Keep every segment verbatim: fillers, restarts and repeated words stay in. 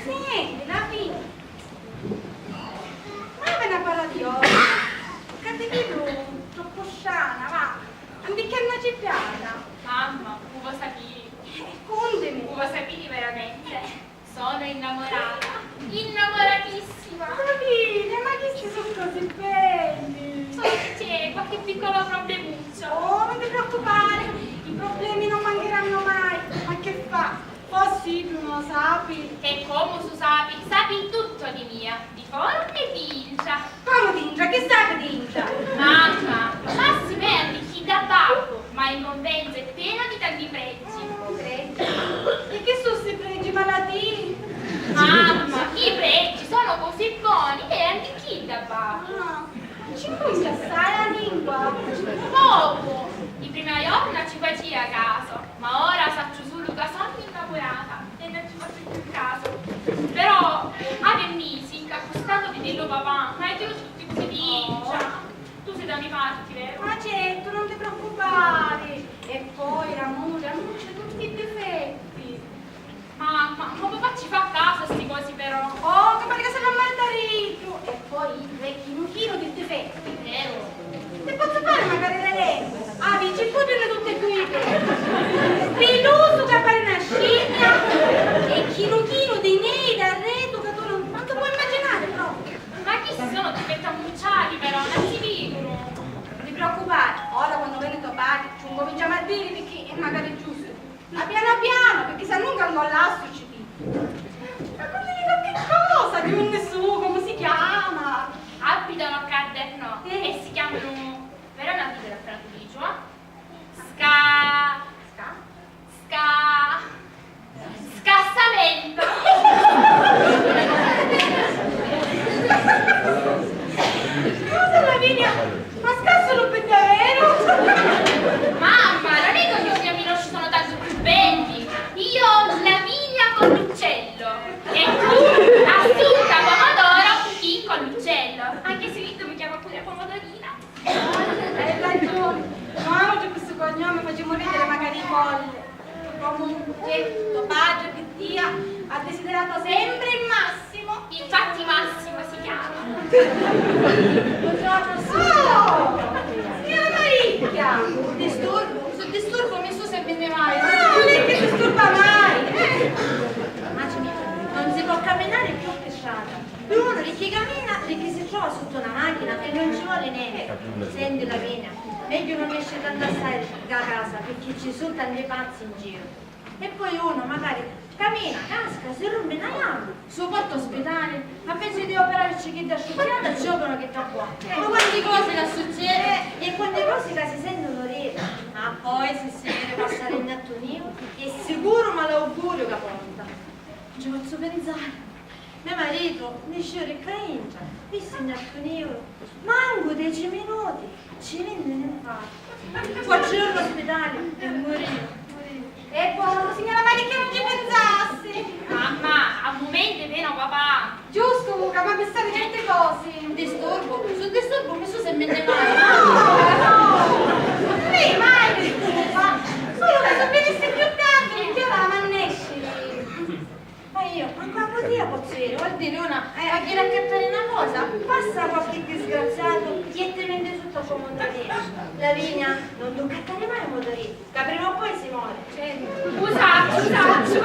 Senti, la figlia. Ma veni a parra di ora. Ca ti vidu troppu strana, va. Anticchia na cipiata. Mamma, u vo sapiri. Eh, cuntimi. U vo sapiri veramente. Sono innamorata. Innamoratissima. Davide, ma chisti su cosi belli. Solo che c'è qualche piccolo problemuccio. Oh, non ti preoccupare, i problemi non mancheranno mai. Ma che fa? Forsi tu non lo sapi. E comu su sapi? Sapi tutto di mia, di fora e di intra. Comu di intra? Chi sapi di intra? Mamma, massimo è anticchidda babbu, ma in compenso è pieno di tanti pregi. Pregi? E chi su sti pregi, malatì? Mamma, i pregi sono così buoni che è anticchidda babbu. Ah, non ci punta assai la lingua. Poco! I prima jorna ci facia caso, ma ora sacciu sulu ca sugnu innamurata e non ci facciu più caso. Però, havi misi ca cu sta di dillu papà, ma è tutti così di intra. Tu sei da me parti, vero? Ma certo, non ti preoccupare. E poi l'amore ammuccia tutti i difetti. Mamma, ma papà ci fa caso a sti cosi però. Oh, che pare che sia un martaritu! E poi i tre chinu chinu di difetti. Vero? Ti pozzu fari macari l'elencu. Ah, dici, pudini tutti e dui i tre. Pilusu che pare una scimmia e chinu chinu di nei d'arretu che tu non, non ti puoi immaginare proprio. Ma chisti sono difetti ammucciati però, non si vedono. Non ti preoccupare, ora quando veni tuo padre ci cominciamo a dire perché è magari giusto. Ma piano piano, perché se no non collassu ci dico. Ma quindi dico che cosa? Di unni su? Come si chiama? Abitano a Cardernò e si chiamano Verona Vita da Francigio. Sca... Sca... Sca... Scassamento! Scusa, Lavinia, ma scassanu pi daveru? Mamma, non è che ogni ogni ci sono tanto più belli. Io, Lavinia Colluccello. E tu, Assunta Pomodoro, il Colluccello. Anche se Vito mi chiama pure Pomodorina. Hai ragione, no amo di questo cognome, facciamo ridere magari i colli. Comunque, tuo padre per Dio ha desiderato sempre il massimo. Infatti Massimo si chiama. Buongiorno, signora. Oh, signora Maricchia! Disturbo? Su disturbo mi su se mi ne vai. Ah, lei che disturba mai? Eh. Immagini, non si può camminare più per strada. Uno di chi camina, di chi si trova sotto una macchina e non ci vuole niente. Senti, Lavinia, meglio non esce tanto assai da casa perché ci sono tanti pazzi in giro. E poi uno magari camina, casca, si rompe una gamba, si porta all'ospedale, ma invece di operare ci chi da sciucchiata ci operano chi da buona. Ma quante cose che succede e quante cose che si sentono dire. Ma poi se si vede passare in atto nero, è sicuro malaugurio che porta. Ci posso pensare. Me maritu nisciu di ccà intra, vistu in attu niuru, mancu deci minuti ci vinni n'infartu. Quattru jorna ospitali e murìu, murìu. E poi, signora Maria, che non ci pensassi? Mamma, a mumenti veni papà. Giustu, ca m'ha fissari certi cosi. Disturbu? Su disturbu mi su se mi ne vai. No, no, mi mai disturba. Sulu ca su vinissi più tardi, perché ora m'ha nesciri. Ma io manco a podia pozzu iri, vuol dire una, eh, va a ghiri a accattari na cosa, passa qualchi disgraziatu, jettimi in di sutta cu motoria. Lavinia, non tu accattari mai motoria, ca prima o poi si mori. Certo. U sacciu, u sacciu.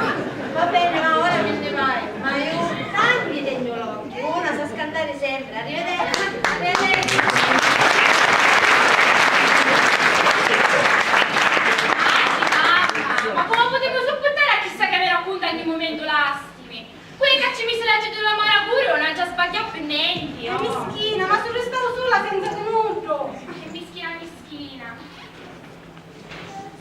Va bene, ma ora mi nni vaiu, ma io tanti tegnu l'occhi, una sa scantari sempre, arrivederci. Arrivederci. Mamma, ma come potemu supportare a chissa che mi racconta ogni momento lastimi? Pure ca ci misi la cedula amara pure, non ci ha sbagliato per niente. È mischina, ma su restau sola senza di nuddu. Che mischina, mischina.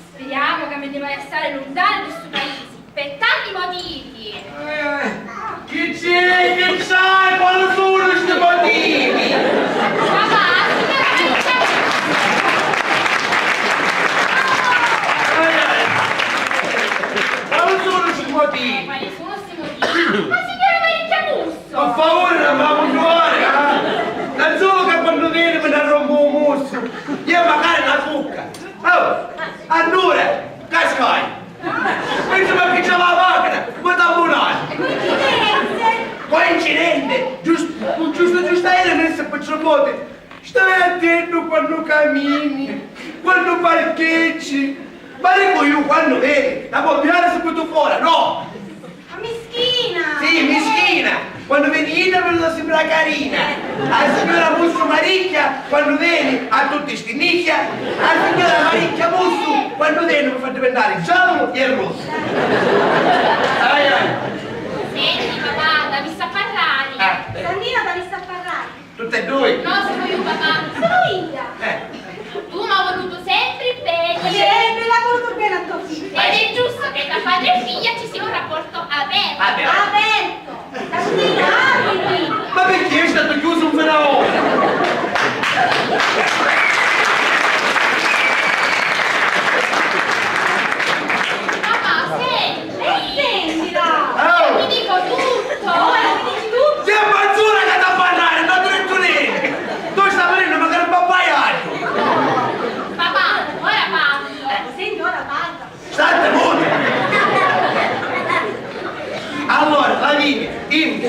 Speriamo che mi deve stare lontano da stu paese, per tanti motivi. Eh, chi c'è, chi c'è, quali sono sti motivi? Papà, signora Maria. Eh, quali sono sti motivi? Quali sono sti motivi? Ma signora Maria Chiamusso! Pi favuri, non mi trovare, eh? Non solo che quando veni mi ne rompu un musso, io magari la zucca. Oh! Camini, quannu parcheggi, ma dicu iu, quannu veni, la po' pigliari subitu fora, no? Ma mischina! Sì, mischina! Quannu veni idda mi fa simbrari carina. A signora Mussu Maricchia, quannu veni, a tutti stinnicchia. A signora Maricchia Mussu, quannu veni, mi fa diventari giallu e rossu. Ai, ai. Senti, papà, t'avissi a parrari. Ah. Sandrina, t'avissi a parrari. Tutti e dui? No, sono io, papà. Sono India. Eh. Tu mi hai voluto sempre bene. Sempre l'ha voluto bene a tuo figlio. Ed è giusto che tra padre e figlia ci sia un rapporto aperto. Aperto. Aperto. Sandrina, apri qui. Ma perché è stato chiuso un fenomeno? Papà, senti. E sentila! Oh! Ti dico tutto! Ora ti dici tutto! Che panzura che t'ha parlare, non ti detto niente! Tu stai venendo magari un pappaio! Papà, ora parlo! Senti, ora parla! State muti! Allora, Lavinia, dimmi,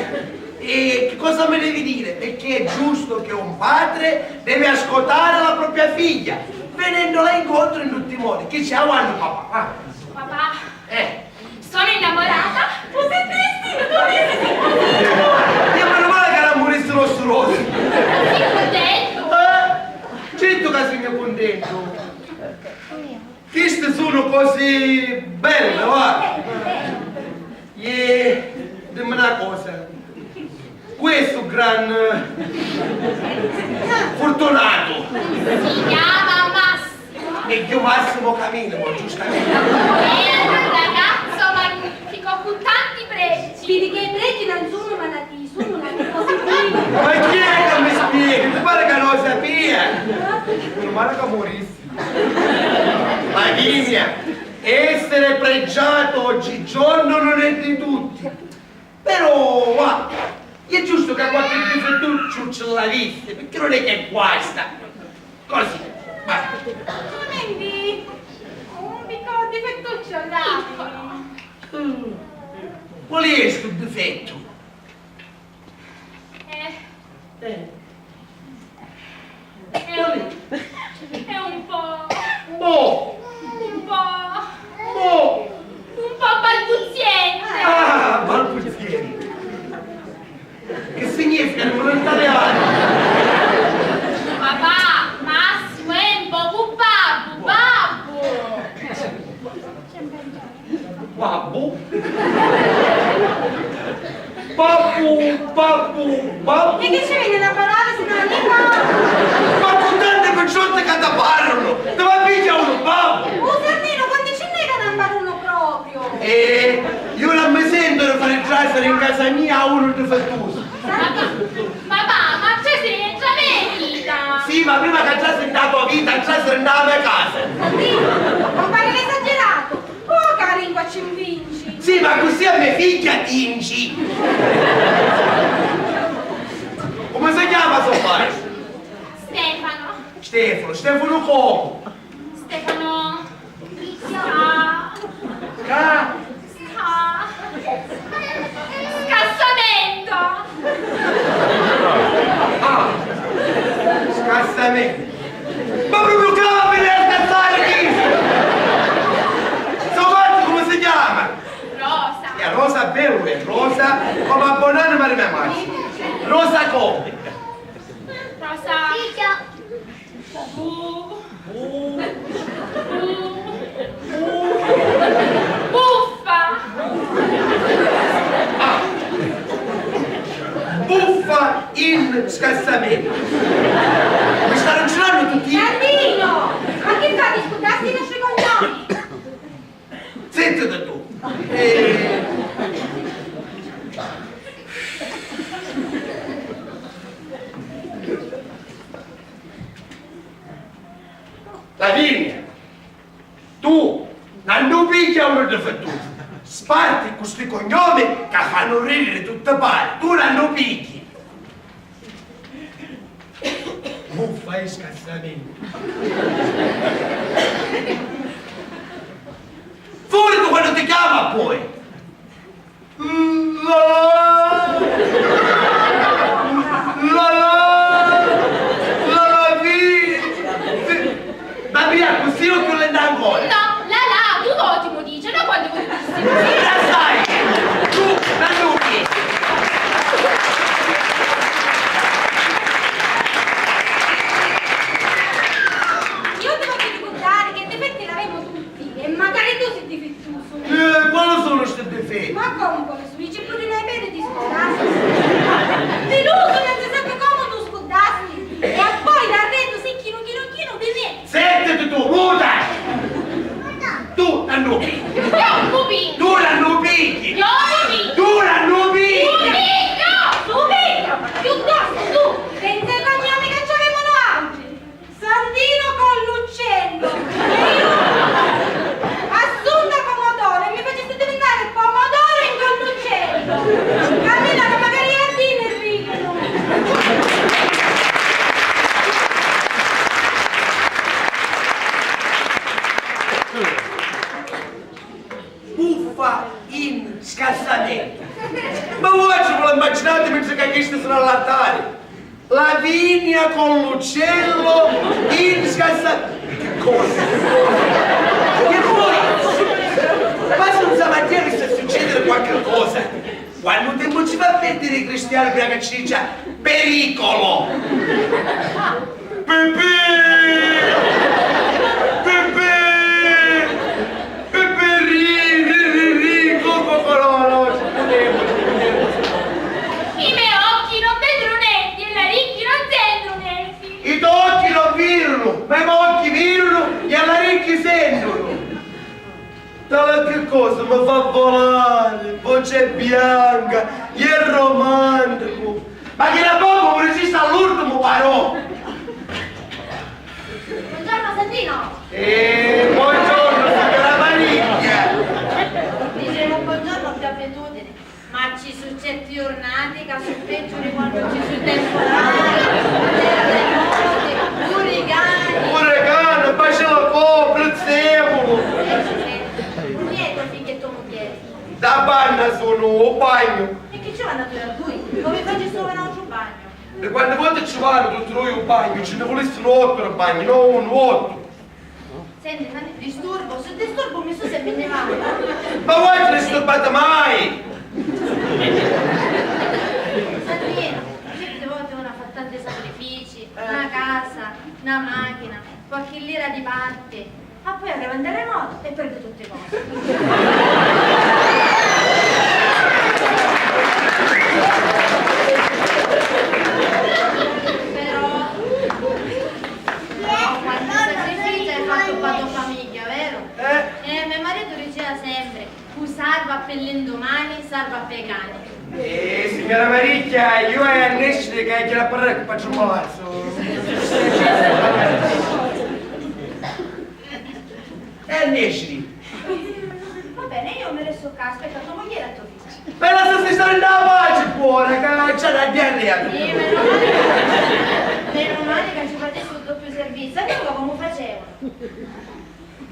e che cosa mi devi dire? Perché è giusto che un padre deve ascoltare la propria figlia, venendola incontro in tutti i modi. Chi c'è? Avanti, papà, va. Papà. Eh. Sono innamorata. Così triste, così triste. E meno male che l'ha murito rosso rosso. Sei contento? Eh? Certo che sono contento. Queste sono cose belle, va. E dimmi una cosa. Questo gran Fortunato. Si chiama Massimo. Megghiu Massimo ca Minimo, giustamente. È un ragazzo magnifico, con tanti pregi. Vidi che i pregi non sono malati, sono lati positivi. Ma chi è che mi spiega? Mi pare che non lo sapia. Meno male che morissi. Lavinia, essere pregiato oggigiorno non è di tutti. Però, va, è giusto che qualche difettuccio ce l'avesse, perché non è che guasta. Così, va. Solamente un piccolo difettuccio là. Mm. Qual è sto difetto? Eh. Eh. È un, è un po', Boh! Un po', Boh! Un po' balbuziente. Ah, balbuziente! Che significa in italiano? Papà, Massimo è un poco babbo, babbo. Babbu? Babbu, babbu, babbu. E che ci veni da parlare su una lingua? Ma cu tanti picciotti ca ti parlanu, ti va pigghia unu babbu? U Sandrinu, quanti ci n'è ca non parlanu proprio? Eh, io non mi sento di fare trasere in casa mia a uno difettoso. Papà, ma trasiri ntra me vita! Sì, ma prima che trasiri nta tua vita, trasiri nta me casa! Sandrinu, non parlare esagerato! Poca lingua ci nvinci! Sì, ma così a me figghia tinci! Come si chiama so padre? Stefano. Stefano, Stefano come? Stefano. Ca? Ca? Ca? Scassamento! Ah! Scassamento! Ma proprio ca mi devi scassare chi? So fatto come si chiama? Rosa. È Rosa bello, è Rosa come a bonanima di mia madre. Rosa come? Rosa. Bu-, bu-, bu-, buffa! Ah! Buffa in scassamento! Mi stanno girando tutti! Nannino! Ma che fai? Scusate, non ci coglioni! Zittiti tu! Eh. Lavinia, tu non lo pigghia uno difettuto, sparti cu sti cognomi ca fannu ridiri tutti pari, tu non lo pigghia. Buffa e scassamento. Furi tu quando ti chiama poi. La la! La la! La la vi! in scassamento. Ma vuatri vi l'immaginati mentri ca chisti sunnu all'altari? Lavinia con l'uccello in scassamento. Che cosa? Che cosa? Che cosa? Ma si non sa mai che sta succedere qualche cosa. Quantu tempu ci fa perdiri i cristiani prima ca ci dicia pericolo? Pipì! Pipì! Pipì! Ri, ri, ri, ri, co, co, co, no, no, ci putemu, ci putemu. I me occhi non vedru nenti e l'aricchi non sentru nenti. I to occhi non virunu, ma i mo occhi virunu e l'aricchi sentunu. Tale che cosa mi fa volari, voce bianca, è romantico. Ma chi la bomba mi resista all'ultimo, però! Buongiorno, Sandrino! Eh, buongiorno, signora Marigghia! Dicevo buongiorno più abitudine, ma ci su certi giornati che su peggio di quando ci su temporali, terremoti, uricani. Uricani, bacilacò, prezzemolo! Niente, figlio e tua moglie. Da banna sono, o bagno. E chi ci vanno a due a due? Come fai solo un altro bagno? E quante volte ci vanno tutti noi un bagno? Ce ne volessero otto bagni, no uno, otto. Senti, ma disturbo, se disturbo mi so se me ne vado. Ma voi non disturbate mai! Sandrina, certe volte uno fa tanti sacrifici, una casa, una macchina, qualche lira di parte. Ma poi arriva un terremoto e perde tutte cose. Però, però quanti sacrifici hai fatto per tua famiglia, vero? Eh? Eh, mio marito diceva sempre, cu sarva per l'indomani, sarva per i cani. Eh, signora Maricchia, io è a nescere che è la parrocchia faccio un palazzo. E nesciri. Va bene, io mi resto qua, aspetto a tua moglie e a tua figlia. Ma lasciati stare in pace, buona, che c'è la diarrea. Sì, meno male, meno male che ci facesse un doppio servizio. E allora come facevano?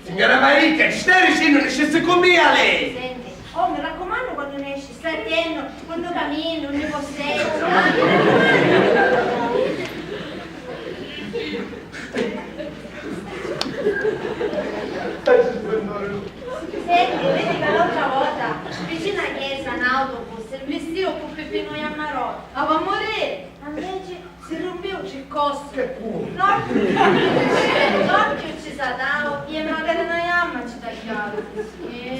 Signora Maricca, ci stai dicendo che ci si combina lei? Senti, oh, mi raccomando quando ne esci, stai attento, quando cammini, non mi possesso. Senti, vedi che l'altra volta, vicino a chiesa, un autobus, il mistero con Peppino Iammarò. Ma va a morire! Invece si rompeu circostu. Che culo! L'occhiu, l'occhiu ci satau e magari na jamma ci tagghiau.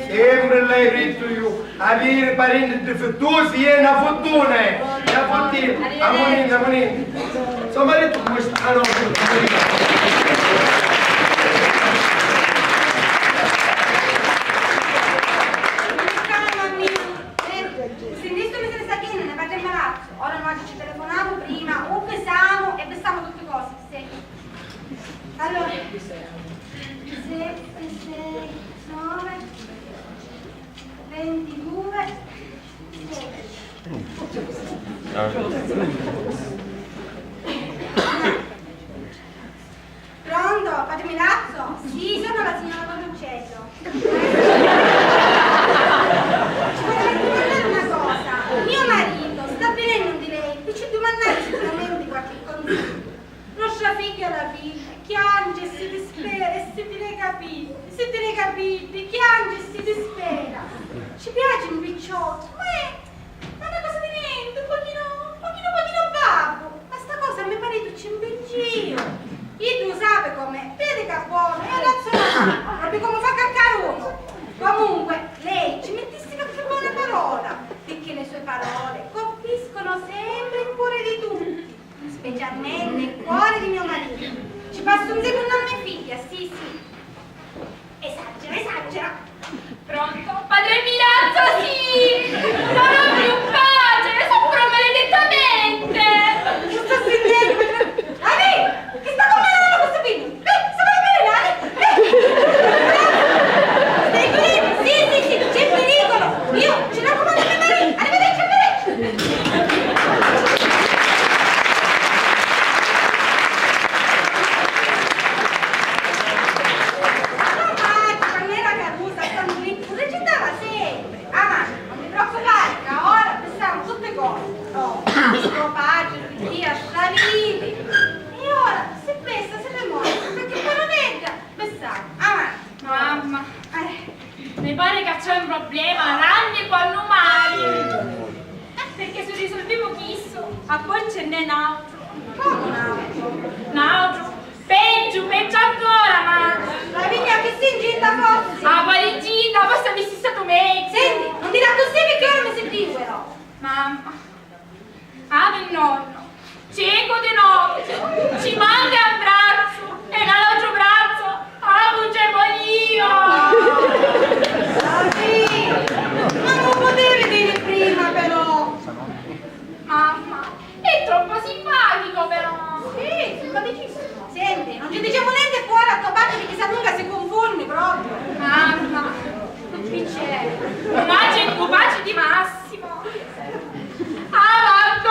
Sempri l'hai rittu iu, aviri parenti difittusi è na futtuna, è na futtuna. Amunindi, amunindi. So maritu come sta? Ah, no, calma mia. Eh, sentistu mi se ne sta chinu, ne parli in palazzu. Ora noi ci telefonamu prima, u pisamu e pisamu tutti cosi, sì. Allora, sette, sei, nove, ventidue, sedici. Pronto, padre Milazzo? Sì, sono la signora Panuccello. Ci vorrebbe domandare una cosa. Mio marito sta venendo di lei, vi ci domandare sicuramente qualche consiglio. Nostra figlia la figlia chiange e si dispera e si tira i capelli, si tira i capelli, chiange e si dispera. Ci piace un picciotto, ma è Ma na cosa di nenti, un pochino, un pochino, un pochino babbu. Ma sta cosa a me maritu ci mpingiu. Iddu u sapi com'è, vedi ca bonu e razzu la fa, propriu comu fa carcarunu. Comunque, lei ci mittissi qualche bona parola, picchì le sue parole colpiscono sempre il cuore di tutti, specialmente il cuore di mio marito. Ci passa un secondo a me figlia, sì, sì. Esagera, esagera. Pronto? Padre Milazzo, sì! Sono Mi pari ca c'è un problema granni quannu mari. Eh, pirchì si risulvimu chissu, appoi ce n'è n'autru. Comu n'autru? N'autru? Peggiu, peggiu ancora, ma... Lavinia, chi si incinta forsi? Ah, pari incinta, forsi avissi statu megghiu. Senti, non diri accussì pirchì ora mi si diu, però. Mamma. Ah, di nonnu, ciecu di nocchiu, ci manca un brazzu e nta l'autru brazzu, ah, cu ce molia! Davi, ma non potevi dire prima, però! Mamma, è troppo simpatico, però! Sì, simpaticissimo! Senti, non ci diciamo niente fuori a tuo padre perché se no si confonde proprio! Mamma, chi c'è? Immagini, tu paci di massa! Avanti!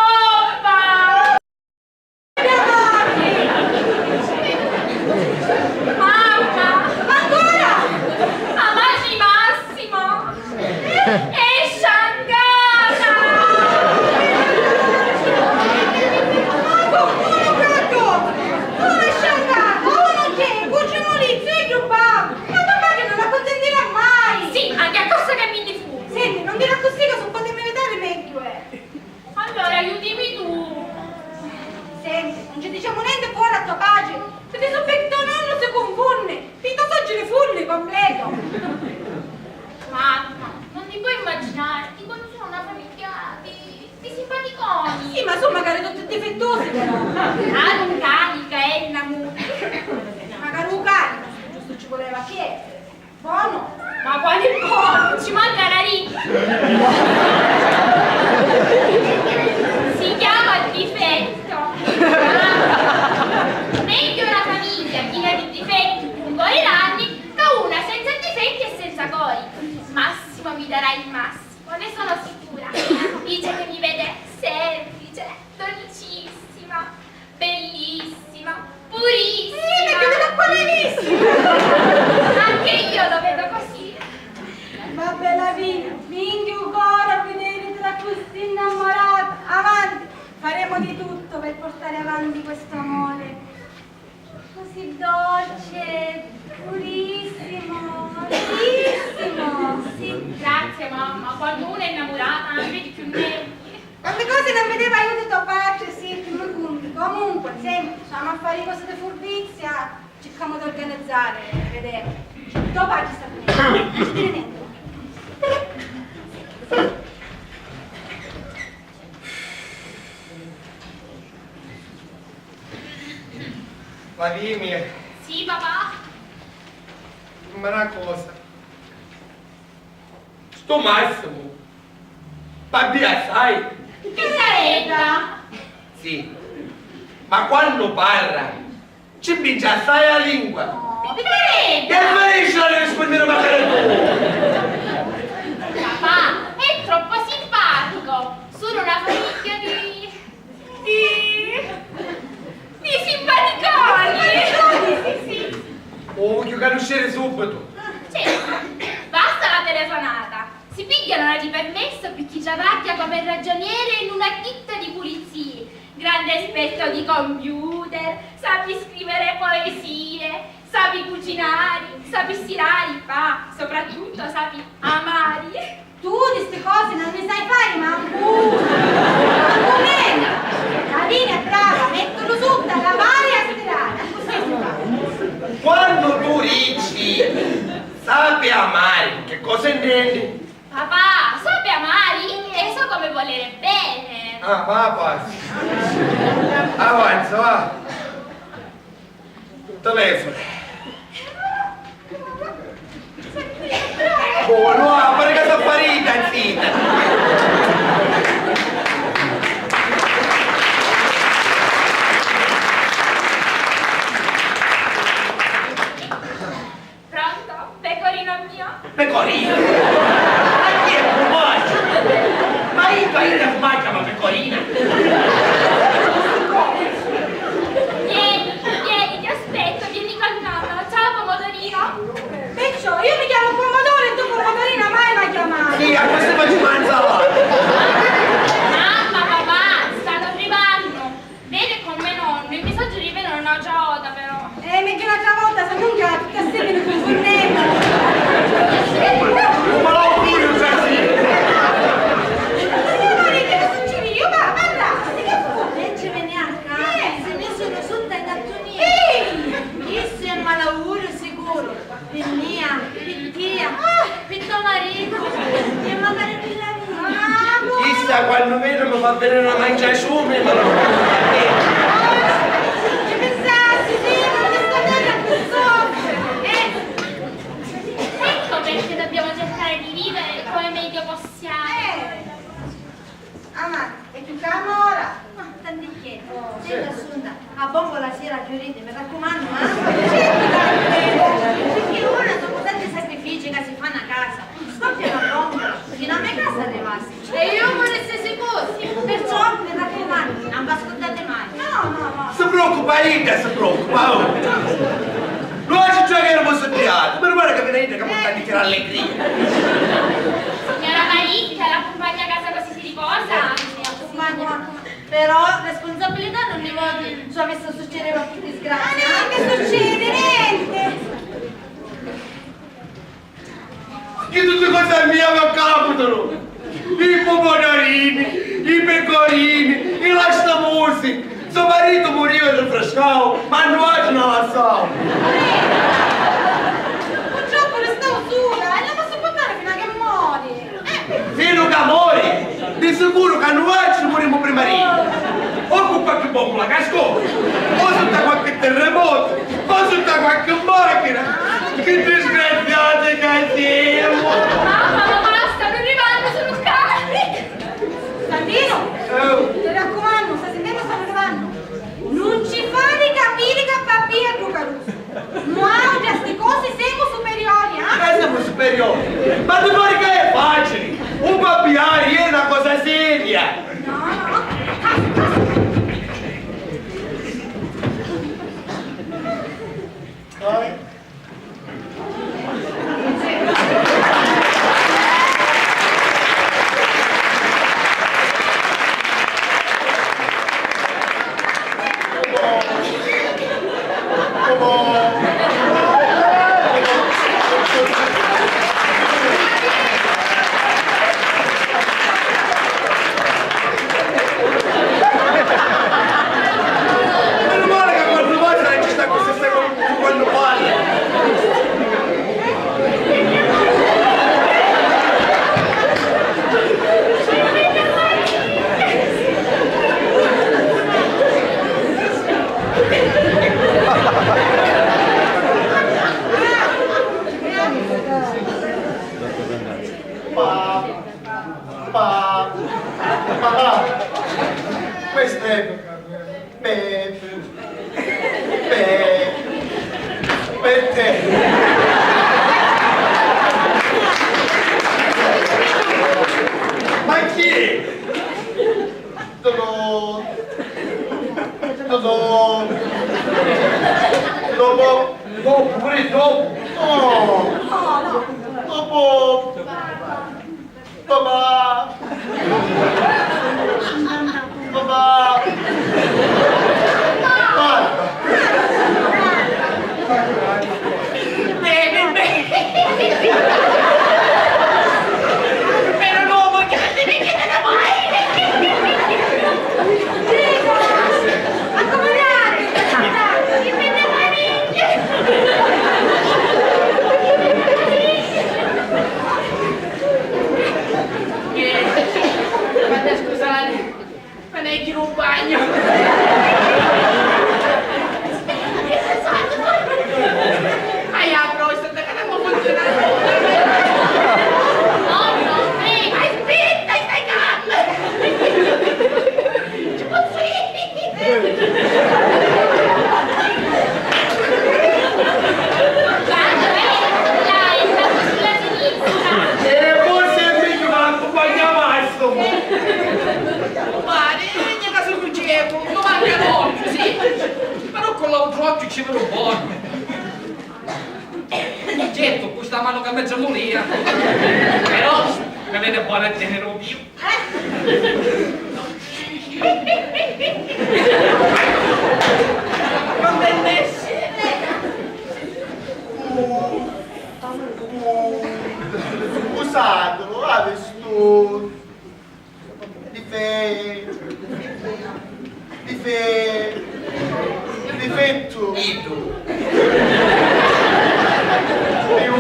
Mamma! Ancora! Avanti Massimo! È sciancata! Ma come, Rocco? Come è sciancata? Oh, non c'è! Cucimulizzo e giubbà! Ma papà che non la consentirà mai! Sì, anche a costo che mi difu! Senti, non dire così che se non potete evitare meglio è! Allora aiutimi tu. Senti, non ci diciamo niente fuori a tua pace, perché se poi to nonnu si confonne, poi to soggiru funne completo. Mamma, non ti puoi immaginare, ti conducono una famiglia di, di simpaticoni. Sì, ma sono magari tutti difettosi però. Ah, non carica, è innamore. Magari un carico, giusto ci voleva che Bonu? Ma quali bonu? Ci manca la riga! Si chiama difetto! Meglio una famiglia piena di difetti con cori grandi che una senza difetti e senza cori. Massimo mi darà il massimo, ne sono sicura. Dice che mi vede semplice, dolcissima, bellissima, purissima. Sì, perché vedo qua benissimo. Anche io lo vedo così. Vabbè, Lavinia, minchia u cori a vidiritila così innamorata. Avanti, faremo di tutto per portare avanti questo amore. Così dolce, purissimo, bellissimo. Sì, grazie mamma, quando uno è innamorato non vedi più niente. Quante cose non vedeva io di tuo padre, sì, tu mi conti. Comunque, senti, c'hannu a fare cose di furbizia, cerchiamo di organizzare, vedere. Tuo padre sta bene, non ci dire niente. Lavinia. Sì, papà? Dimmi una cosa. Stu Massimu pabia assai? Pizzaretta! Sì, ma quannu parra ci pincia assai a lingua. Oh, Pizzaretta! E finiscila di rispundiri macari tu! Papà, è troppo simpatico! Sono una famiglia di Di, di simpaticoni! Sì, sì. Vogghiu canusciri subitu. Certo, basta la telefonata. Si pigghianu la di permesso picchì travagghia come ragioniere in una ditta di pulizie. Grande esperto di computer, sapi scrivere poesie, sapi cucinari, sapi stirari, ma soprattutto sapi amari. Tu di sti cosi non ne sai fare mancu una. Mancu menu. Lavinia è brava, mettulu sutta a lavare e a stirare. Accussì si fa. Quannu tu dici sapi amari, che cosa intendi? Papà, sapi amari e so come volere bene. Ah, papà. Avanza, va. Telefona. Buono, ah, pare ca s'è sparita, zita. Pronto? Pecorino mio? Pecorino? Ma chi è fumaggiu? Ma io, io ne fumaggia ma pecorina? Vieni, vieni, ti aspetto, vieni con nonno. Ciao, Pomodorino. Perciò io mi chiamo Pomodoro e tu Pomodorina mai mi chiamare. Sì, a questo faccio mangiare. Mamma, papà, stanno arrivando. Vede come nonno, il messaggio arriva un'altra volta però. Eh, meglio un'altra volta, se non che tutti assieme ne confondemo. Maritu, e magari mi la vita. Chissa quannu veni mi fa veniri na manciaciumi, ma non... Ci pensassi, sì, ma questa terra più soffre. Eh, ecco perché dobbiamo cercare di vivere come meglio possiamo. Eh. Amanti, e tu ca amora? Ma tanticchia, senti Assunta, a bombola si era chiuriti, mi raccumannu, eh? Certu ca è veru, perché ora dopo tanti sacrifici ca si fa na casa, scoppia na bombola, fino a me casa arrivassi. E io vorrei essere sicura, perciò mi raccumannu, non vi ascoltate mai. No, no, no. Si preoccupa idda, si preoccupa, oh. Noi ci giocheremo sul teatro, meno male che viene idda che porta a dichiarare allegria. Signora Maricchia, l'accompagna a casa così si riposa? Sì, accumpagno, accumpagno. Però responsabilità non ne voglio, se avesse succedere qualche disgrazia. Ah, no, che succede? Niente! Chi tutti cosa mia mi capitano! I pomodorini, i pecorini, i lastamusi! So maritu muriu e rifrescau, ma nuatri na lassau! Purtroppu restau sula e la posso portare fino a che mori! Finu ca mori! Di sicuru ca nuatri murimu prima di idda! O cu qualchi bombula ca scoppia, o sutta qualchi terremotu, o sutta qualchi machina! Chi disgraziati ca simu! Mamma, ma basta, sta arrivannu, sono cari! Sandino! Oh! Ti raccumannu, sta sintennu, stannu arrivannu! Nun ci fari capiri ca papì è ddu carusu! Nuatri a sti cosi semu superiori, ah? Ca semu superiori? Ma ti pari ca è facili? U pappiari è na cosa seria! No, no. Meno male che quando parla ci sta così, sta con- quando parla. Pa, pa, papà. Questo è per, per, per te. Ma chi è? Dopo, dopo, dopo, dopo, pure dopo. No, dopo, papà. Papà. Basta. Però l'uomo grande perché non lo vuoi? Dico, accomodatevi, accomodatevi, che mi devo venire. Niente, fate scusare. Ma neanche in un bagno. Aia, però, sta attaccata a funzionare. No, no, eh, aspetta, stai calma. Ci posso io? Guarda, eh, là, è stato sulla sinistra. E forse è meglio che accompagniamo a sto. Pare, eh, che caso succede? Non manca l'occhio, sì. Però con l'altro occhio ci vede buono. Certo, con sta mano che mezza molia. Però, mi vede buono a tenere un più. Non venne. Scusate, lo ha visto? Dife-, dife-, difettu. Iddu. Più.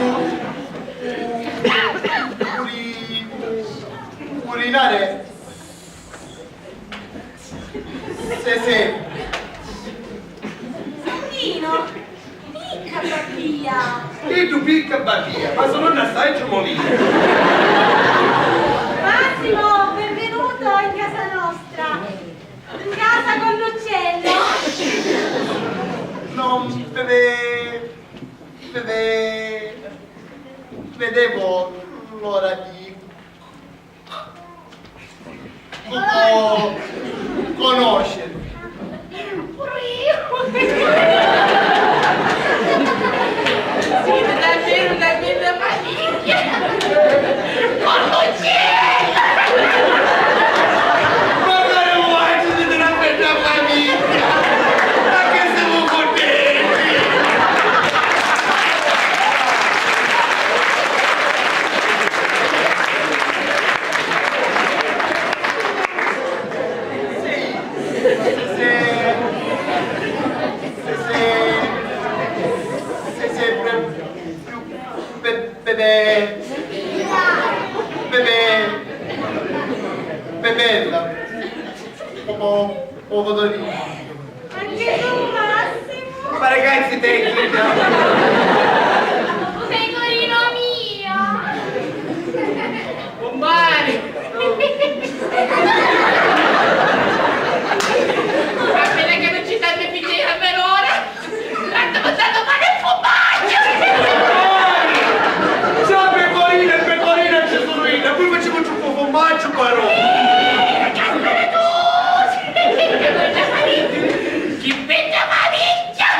Ma sono assai molino. Massimo, benvenuto in casa nostra. In casa con l'uccello. Non vede-, vede-, vedevo l'ora di co-, conoscere. Pure io. Siete davvero una bella famiglia. Con l'uccello. Ma come vuoi, siete una bella famiglia? Ma che siamo contenti! Sì, sì, sì, sì, sì, sì, sì, be-, bebè, bebè, bebella, poco, poco dolino. Anche tu, Massimo? Ma ragazzi, te, chi... Pecorino mio! Compare! Appena che non ci serve più per ora, tanto mangiato pane e formaggio! Già, pecorino e pecorino ci sono io, poi facciamo troppo formaggio, però! Eh, caspita tu! Chi pensa ma minchia!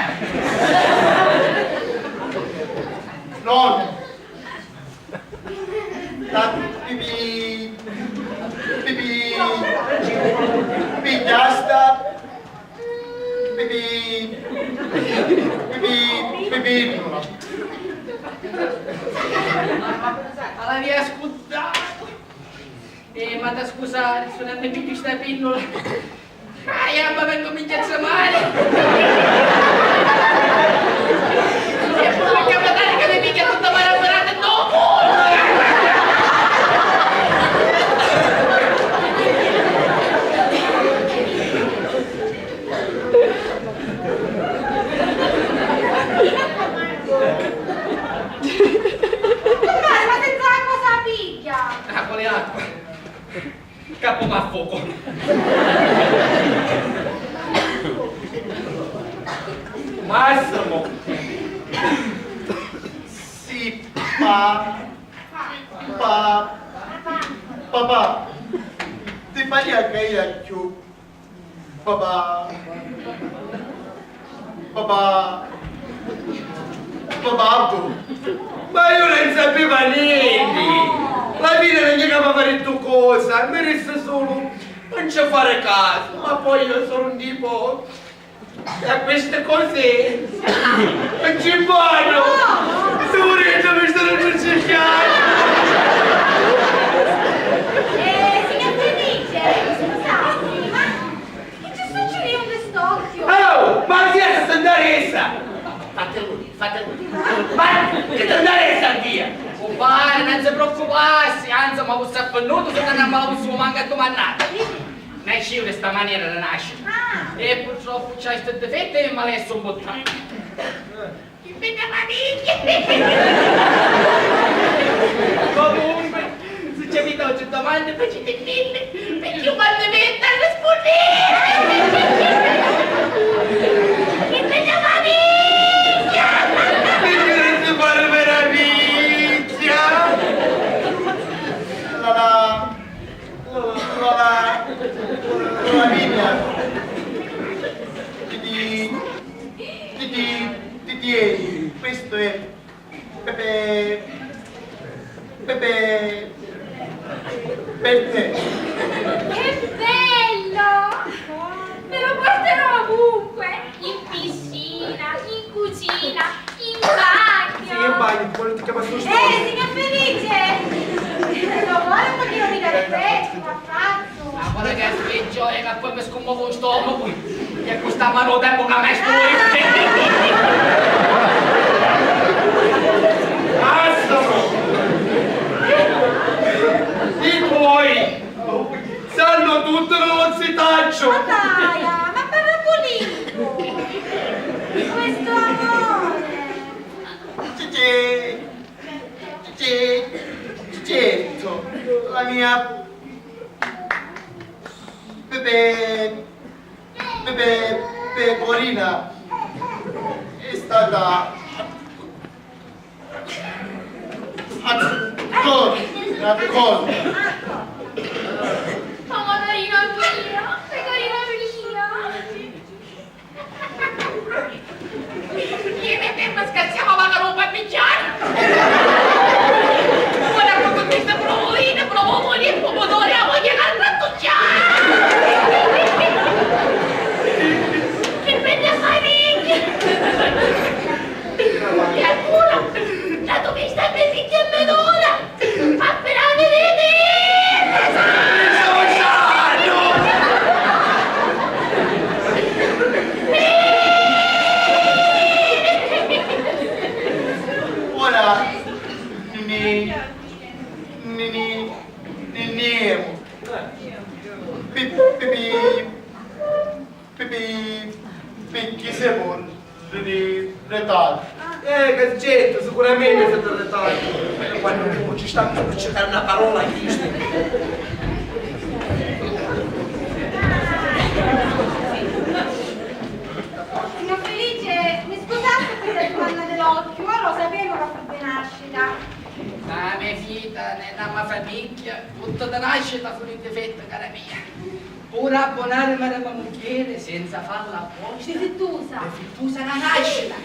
Nonno! La pipì, pipì, pigliasta, pipì, pipì, pipì. Alla via scuddato. Eh, ma da scusare, sono andato più sta pillola. Ah, io mi vengo minchia a male. E poi mi capita che mi piglia tutta male operata dopo. Compare, ma senza acqua sa piglia? Ah, quale acqua? Capu ma fuoco. Massimo. Sì, pa-, pa-, papà. Ti pari a caira chiù. Papà. Papà. Papà. Ma io non sapevo niente. La vita non è che fa fare tu cosa, mi resta solo non ci fare caso, ma poi io sono un tipo e a queste cose non ci vado. Pure io mi sono crucificato. Eh, signor Felice, scusate, ma che ci succede un st'occhio? Oh, ma chi è che sta andare essa? Fate lui, fate lui. Ma che sta andare essa, Dio? Compare, non si preoccupassi, anzi, ma questo è venuto, se ne andava su, manca domandare. Nasciu di sta manera di nascere. Ah. E purtroppu c'hai sti difetti e mi lessu un buttone. Chi vede la vita? Comunque, se c'è vita oggi domani, facite mille, perché io quando mi sta rispondendo. Chi vede la vita? Che ti fare meraviglia? La la. Lavinia, ti, ti, ti, ti, ti, ti, questo è Pepe, Pepe, per te. Che bello! Me lo porterò ovunque, in piscina, in cucina, in bagno. Sì, in bagno, vuole ti chiama su. Eh, signor Felice! Lo vuole un pochino di caffè? Ci fa affatto. Ma guarda che speggiore che poi mi scommuovo un stomaco e questa mano tempo una mezzo. Basta! I tuoi sanno tutto lo zitaccio! Ma dai, ma parla pulito! Questo amore! Cicè! La mia pepe-, pepe-, pecorina è stata accorta. Accorta. Pecorina mia, pecorina mia. Iu mi ferma, scassiamo, ma non lo fa picchiare. Ora con questa provolina, provolina e pomodori, la voglio andare a tucciare. Che bella famiglia. E allora, dato che sta così che me dona, Ora ni, ni, ni, ni, ni, pi, pi, pi, Pipì, picchì semu ri-, ri-, ritardi? Eh, ca certu, sicuramenti semu ri-, ritardi. Quannu ci sta a circari na parola, chistu. Signor Felice, mi scusassi pi sta dumanna di l'occhiu, ma lo sapevo ca fu di nascita. Ma me vita, ne na ma famigghia, tutto da nascita fu di difetto, cara mia. Puru abbonarimi a me mugghieri senza falla apposta. Difittusa. Difittusa na nascita.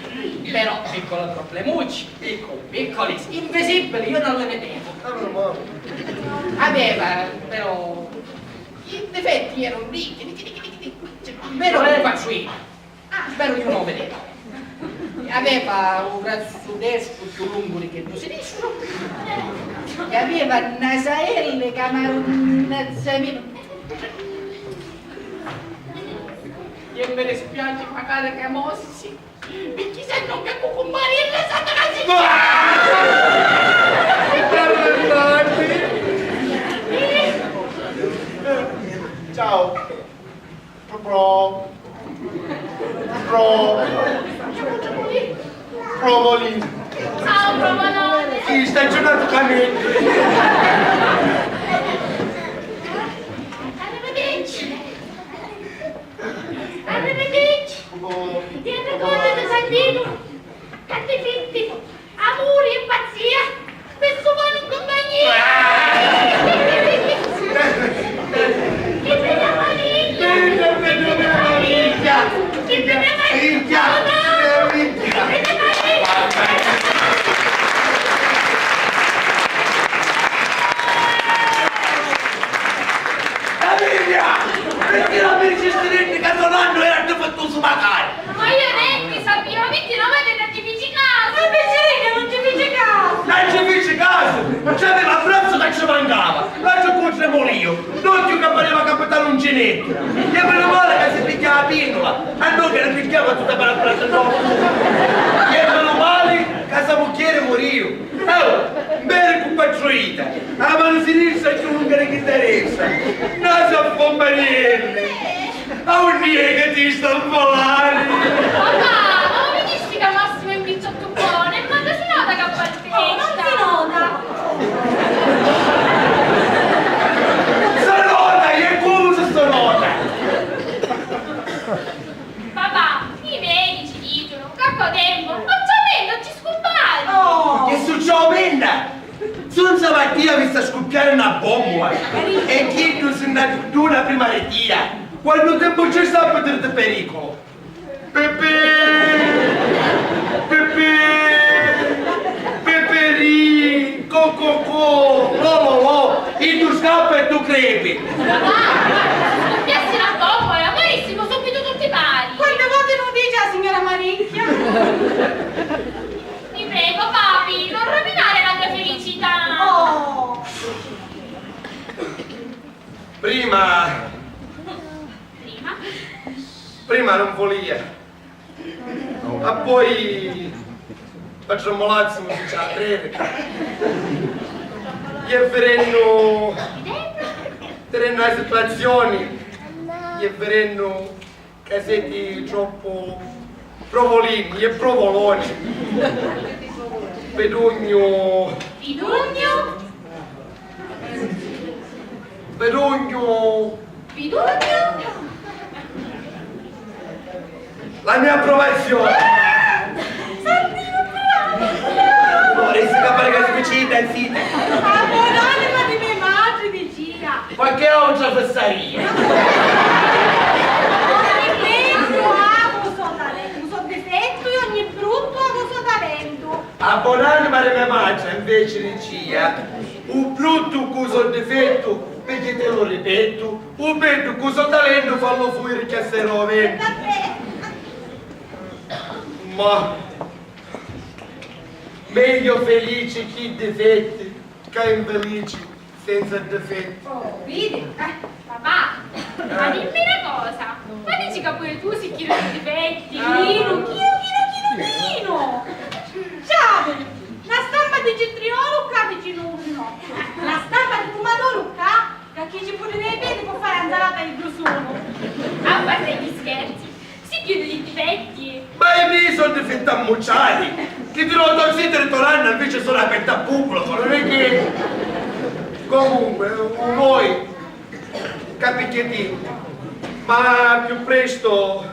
Però, piccolo problemucci, piccolo, piccolissi, invisibili, io non le vedevo. Aveva, però, i difetti erano ricchi, ricchi, ricchi, ricchi, ricchi. Cioè, vero che faccio io? Ah, spero io non lo vedevo. Aveva un braccio destro più lungo di quello sinistro e aveva nasaelle che amaro un azzamino. E mi dispiace magari che mossi, perché se non che cucumbarilla è stata così. Ciao. Pro, pro, pro, provolino. Ciao, provolone. Sì, stai giocando con me. Arrivederci. Arrivederci. Oh. Ti arricordati, Sandino? Che ti fitti? Amuri e pazzia, pi stu bonu in cumpagnia! Chi pi na famigghia! Chi pi na famigghia! Chi pi na famigghia! Chi pi na famigghia! Famigghia! Pirchì non mi dicisti ca Tonannu era difittusu macari? Ma io neanche sapevo, vedi, non mi ci fici casu! Ma picciridda non ci fici casu! Non ci fici casu! C'aveva il braccio che ci mancava, l'altro contro il mulino, l'occhio che pareva capitare un ginetto. E meno male che si pigliava la pinnola, a noi che ne pigliava tutta per la braccia dopo. E meno male che sta mugghieri murì. Oh, bene, cumpatruita, a mano sinistra è più lunga di chi destra, naso a fombarielli. A unni è che ti sta a falari? Papà, ma non mi dici che Massimo è un picciotto buono? E manca si nota che fa il... Oh, non si nota! Si nota, e come si nota? Papà, i medici dicono che a tempo, ma c'è meno, ci scompare! Oh. Che succede? Sunza Mattia vi sta scuppiare na bombola e chiddu si nna duna prima di tia. Quantu tempu ci sta a putiri di pericolo? Pipì! Pipì! Pipirin! Co co co! Lo lo lo! E tu scappa e tu crepi! Papà, se scoppiassi na bombola, morissimo subito tutti pari! Quante volte non dice la signora Maricchia? Ti prego, papi, non rovinare la mia felicità. Oh. Prima, prima non volia, ma poi patron Molazzo mi dice a tre. E virennu, virennu la situazione, e virennu Ca seti troppu provolini e provoloni. Pidugnu. Pidugnu? Pidugnu. Pidugnu? La mia approvazione. Santino, bravo! Vorresti capire che si vicina, zita. A buonanima di me madre, Lucia. Qualche altra fessaria. Ogni bruttu ha u so talentu, u so difettu, e ogni bruttu ha u so talentu. A buonanima di me madre, invece, dicia, u bruttu cu so difettu, perché te lo ripeto, u beddu cu so talentu fallo fuiri chi a se roventa. Ma meglio felici chi difetti, ca infelici senza difetti. Oh, vidi? Eh, papà, ma dimmi una cosa, ma dici ca pure tu si chinu di difetti? Chinu, chinu, chinu, chinu, chinu! Ciao! La stampa dici triolu ca dici nunno, la stampa di pumadoru ca Ca chi ci pudini i pedi pò fari a nzalata di ddu sulu. A parte gli scherzi, si chiudi di difetti. Ma i mii so difetti ammucciati, chi ti lo to zitiri to nanna invece sono aperti a pubblico, non è che... Comunque, u voi capicchiatini, ma più presto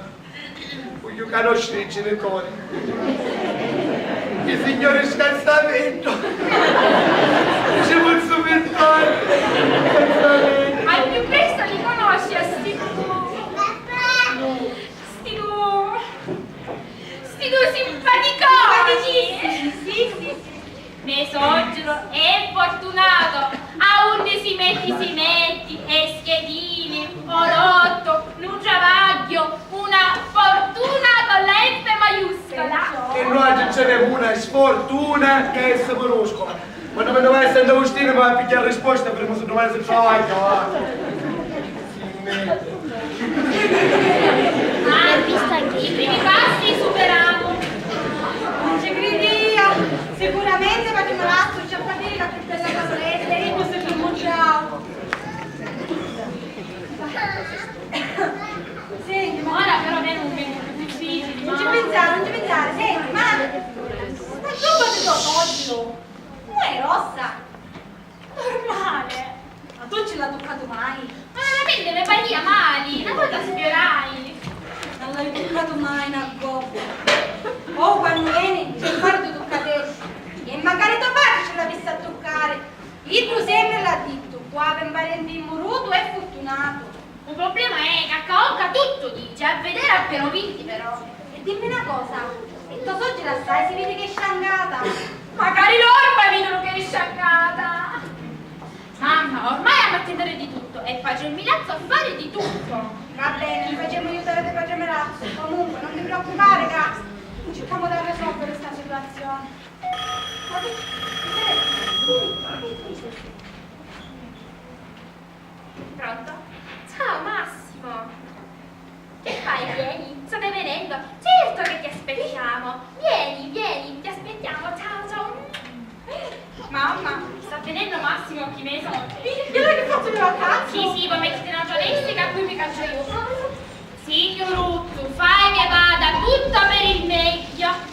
Voglio conoscere i genitori. I signori scazzamento. Ci vuol subito. Al più presto li conosci a sti du... sti du... sti du simpaticoni. Sì, sì, sì. Me soggiru è fortunato, aundi si metti si metti, e schedini, o lotto, nu travagghiu, una fortuna con la F maiuscola. E noi ci avemu una sfortuna che è minuscola. Quando mi domani Sant'Agostino mi va a pigliare risposta, vedremo se domani si travaglia, va. Ah, i primi passi superamu. Non ci cridia. Sicuramente facciamo l'atto, ci ha fatto la più bella casoletta, e questo è il mondiale. Senti, ma ora però veni un momento più difficile. Non ci pensare, non ci pensare. Senti, ma sta giubba di tuo soggio non è rossa? Normale! Ma tu ci l'ha tuccatu mai? Ma veramente me paria mali, una volta sfiorai. Non l'hai tuccatu mai na gobba. Oh, quannu veni, ci partu tuccateddu. E macari to patri ci l'avissi a tuccari. Iddu sempri l'ha dittu, cu havi un parenti murutu è furtunatu. U problema è ca cca occa tuttu dici, a vidiri appena u vinti però. E dimmi na cosa, e to soggira assai si vidi che è sciancata? Macari l'orba vidunu che è sciancata! Mamma, ormai hamu a tintari di tuttu e patri Milazzu a fari di tuttu! Va bene, ci facemu aiutari di patri Milazzu, comunque non ti preoccupari ca circamu di risolviri sta situazioni. Ma che... Pronto? Ciao Massimo! Che fai, vieni? State venendo? Certo che ti aspettiamo! Vieni, vieni, ti aspettiamo! Ciao, ciao! Mamma, sta venendo Massimo chi me soggiu! Vedi che faccio le vacanze? Sì, sì, poi mettiti un'altra veste che a cui mi caccio io! Signuruzzu, fai che vada tutto per il meglio!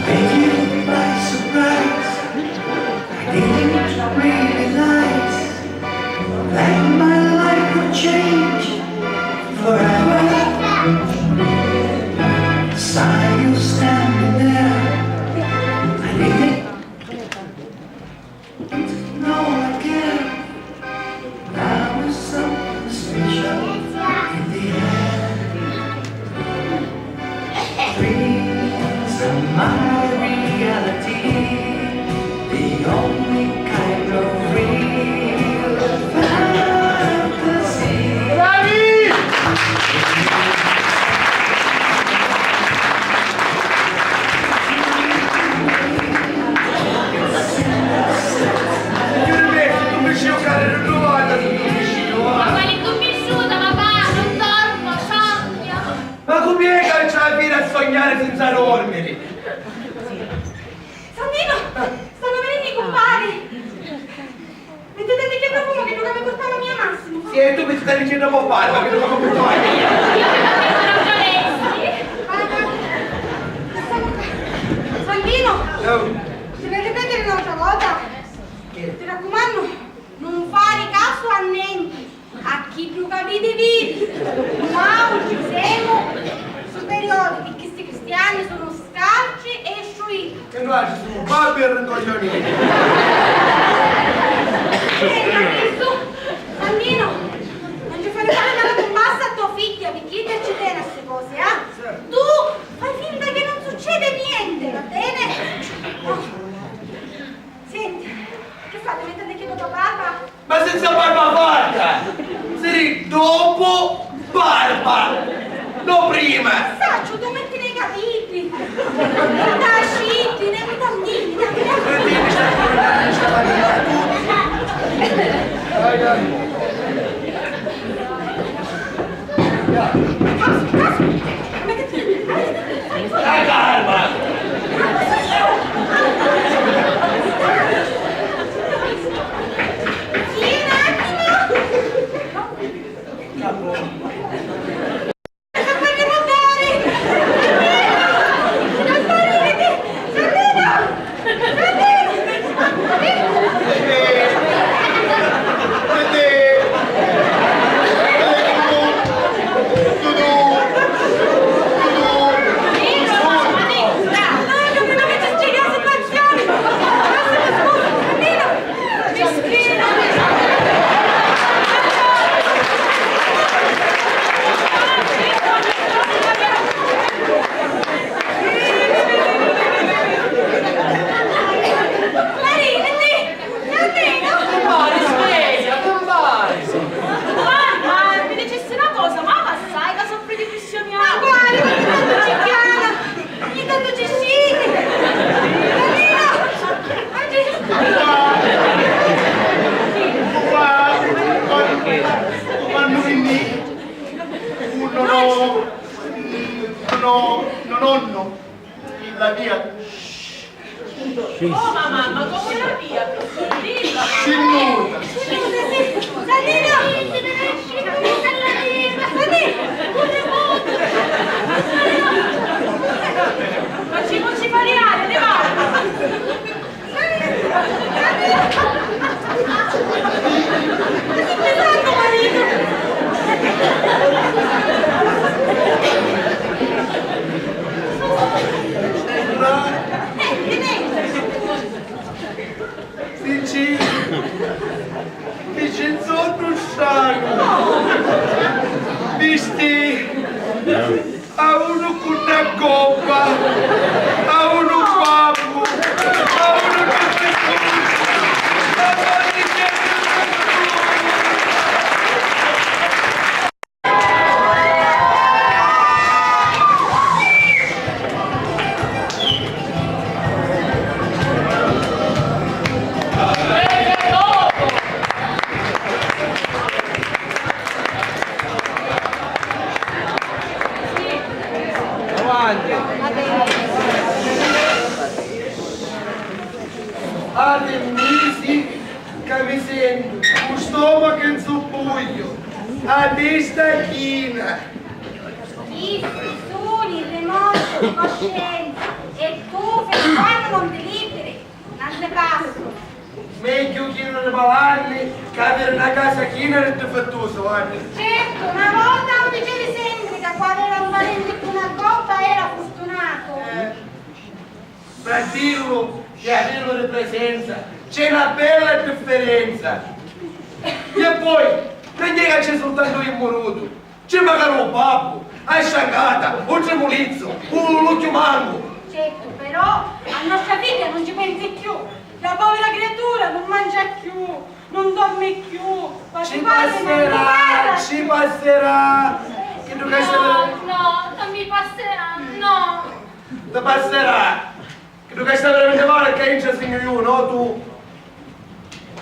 Taking you by surprise, I didn't realize that my life would change forever. Saw you standing there, I didn't No, I can't. That was something special in the air. Dreams are my reality, the only kind of real fantasy. Ma quali tu pisciuta, papà? Non dormo, sogno. Ma comu è ca ci la fini a sognari senza dormiri? Santino, stannu vininnu i cumpari! Mettiti che profumo che lu mi purtava mia Massimo! Sì, E tu mi stai dicendo a papà, ma che non ho capito mai. Io mi metto ragione. Santino, ti devi ripetere un'altra volta. Ti raccomando, non fare caso a niente. A chiddu ca vidi, vidi. Nuautri semu superiori, picchì sti cristiani sunnu scarci e struiti. E nuautri semu babbi e rincoglioniti. Senti, Cristu, Santino, non ci fare fare mala cumpassa a tua figlia, picchì idda ci teni a sti cosi, eh? Tu fai finta che non succede niente, va bene? Senti, che fate? Mettete chiddu a barba? Ma senza barba fatta! Siri dopo barba! No prima! Sacciu, tu metti nei capelli! Dai, scinti, nei mutandini, dai, dai! Perché mi sta guardando, sta guardando tutti! Dai, dai! Dai! Casu, casu! Mettiti, mettiti, fai, fai! La calma! Sì, un attimo! Compari, sveglia, compari! Compari, ma mi dicessi una cosa, ma va assai ca soffri di pressioni alta? Ma quali? Ogni tanto ci chiama, ogni tanto ci scini! Danilo! Oggi... Quannu vinni? Uno, no, no, no, nonno. La via. Oh, ma mamma, come la via? Scinnuta. Facciamoci variare, ne va. Fici, fici nzornu stranu. Visti? A unu cu na coppa, a unu babbu, a unu cu si cursa, a unu cu si cursa. Avanti. Ati misi ca mi sentu cu stomacu in zuppugghiu, a testa china. Chisti suni rimorsi di coscienza e tu fin quannu non ti liberi, non ti passu. Megghiu chinu di malanni ca aviri na casa china di difittusi, guarda. Certu, na vota u dicevi sempri ca cu aveva un parenti cu na coppa era furtunatu. Eh, fra dillu e avillu di presenza c'è na bella differenza. E poi, non è ca c'è sultantu u murutu. Ci macari u babbu, a sciangata, u trimulizzu, u l'ucchiu mancu. Certu, però, a nostra figghia non ci pensi cchiù. La povera criatura non mangia cchiù, non dormi cchiù. Ci passerà, ci passerà. Chiddu ca... No, no, non mi passerà, no. Ti passerà. Chiddu ca sta veramenti mali è ca intra sugnu iu, no tu.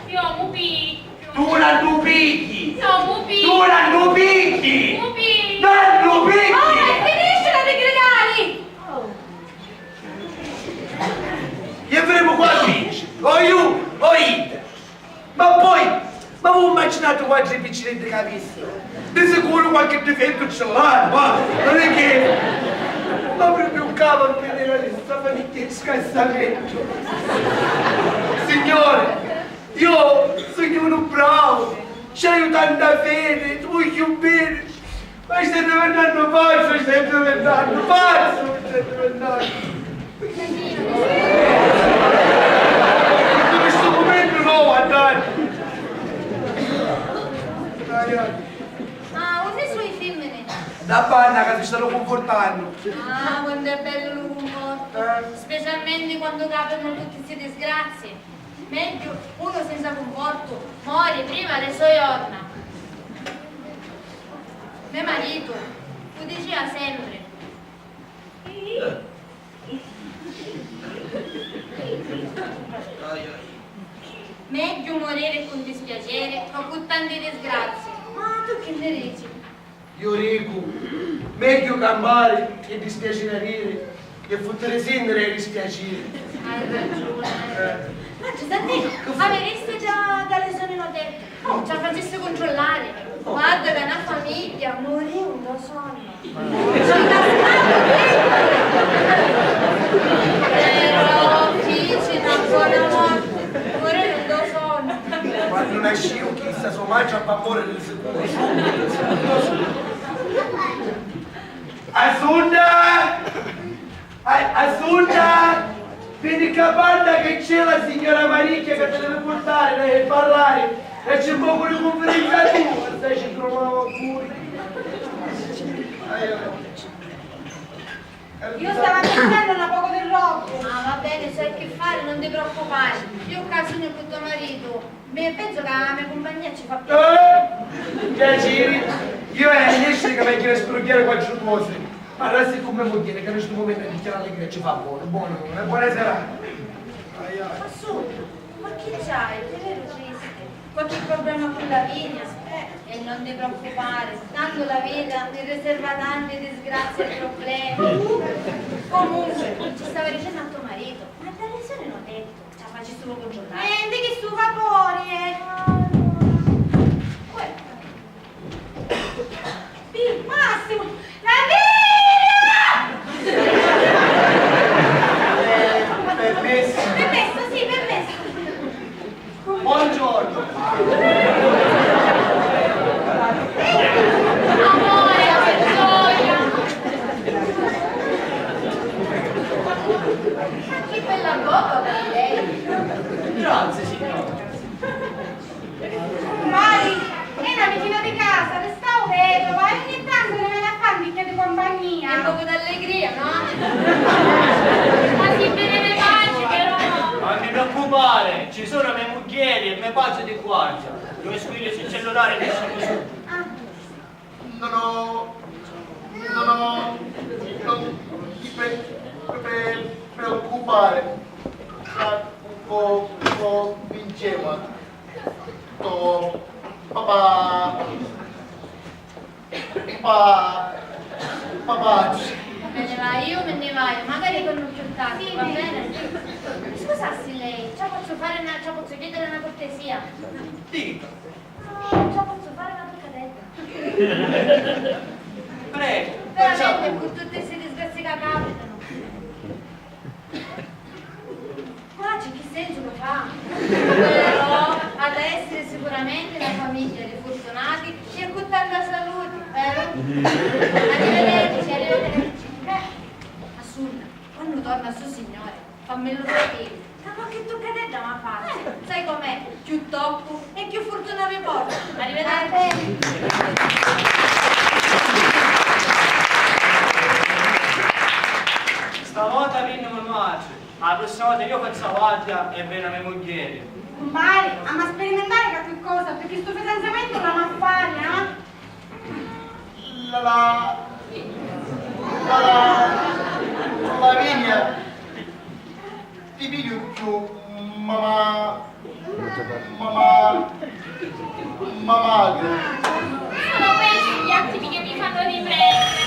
Io mu pigghiu. Tu non tu pigli! Io mu pigghiu. Tu non tu pigli! Mu pigghiu. Non tu pigli! Ora finiscila di gridari! E vedemu quantu vinci. O iu, o idda. Ma poi, ma vu Immaginati quantri picciriddi ca avissi. Di sicuru qualchi difettu ci l'haiu, ma non è che... Ma propriu ccà va a finiri sta famigghia di scassamentu. Signori, io sugnu unu bravu, ci haiu tanta fedi, ti vogghiu beni. Ma stai diventando pazzu, stai diventando pazzu, stai diventando. In stu mumentu no, andati. Ah, unni su i fimmini? Dda banna ca si stanu cunfurtannu. Ah, quantu è bellu lu cunfortu, eh, specialmenti quannu capitanu tutti sti disgrazii. Megghiu unu senza cunfortu mori prima dê so jorna. Me maritu u dicia sempri. Megghiu moriri cu dispiaciri ca cu tanti disgrazii. Ma tu chi nni dici? Iu dicu, megghiu campari e dispiaciri aviri che futtiri sinniri e dispiaciri. Hai ragiuni, hai ragiuni. Ma Giuseppi, aviristi già da lesioni no dettu? Oh, ci a facissi cuntrullari. Guarda ca na famigghia mori un do sonnu. Ci cascati dentru. Però fici na bona morti, mori un do sonnu. Quannu nascìu chissa, so matri a pamori di sicuru. Asunta! A-, Asunta! Veni ccà, parra, che c'è la signora Maricchia che ti devi purtari, devi parlari, e c'è pocu di cunfidenza tua, stai ci truvavo pure. Io stava cercando un poco di roba. Ah, va bene, so che fare, non ti preoccupare. Io qua sono con tuo marito. Mi penso che la mia compagnia ci fa piacere. Eh? Piaciri? Io è a nesciri che mi chiede sprugghiare quattro cose. Parrassi con me mugghieri che in stu mumentu è dichiara allegria e ci fa buono, buono, una buona serata. Assunta, ma chi c'hai? Ti veru triste. Qualche problema con Lavinia? Eh, e non ti preoccupare, tanto la vita mi riserva tante disgrazie e problemi. Comunque, ci stava dicendo a tuo marito, ma da lesioni no detto. Ci a facissi lu cuntrulari. Eh, di chi stu vapori, eh? Uè. Pi-, Massimo! Lavinia! Eh, permesso? Permesso, sì, permesso. Buongiorno. Amore, che gioia! Che bella copa per lei! Grazie, signora. Mari, è una vicina di casa, resta vedova e ogni tanto ne viene a fare un bicchiere di compagnia. È un poco d'allegria, no? Ma si beve le pace, però. Non ti preoccupare, ci sono mia mugghieri e me pace di guardia. Due squilli sul cellulare e nessuno su. Ah. Non ho, non ho, non ti pre-, pre-, preoccupare, tra poco, poco vinceva. To papà, pa-, papà. Me ne vaiu, me ne vaiu, magari tornu più tardi, va bene? Scusassi lei, ci pozzu fare una, ci pozzu chiedere una cortesia? Dica. Ah, ci pozzu fare una toccatedda? Prego, veramente, cu tutti sti disgrazi ca capitanu. Guarda chi sensu ca fa. Però ha da essere sicuramente una famiglia di fortunati e cu tanta salute, vero? Arrivederci, arrivederci. Eh, Assunta, quannu torna sto signore, fammillu sapiri. Ca qualche tuccatedda m'ha fattu. Eh, sai com'è? Chiù toccu e chiù furtuna mi porta. Arrivederci. Stavolta vinni me matri, a prossima volta io fazzu a guardia e veni a me mugghieri. Cumpari, amma sperimentari qualche cosa, perché sto fidanzamento l'amma fari, eh? La la, la la, Lavinia, ti pigghiu cchiù, mamà, mamà, mamà. Sono questi gli attimi che mi fanno riflettere.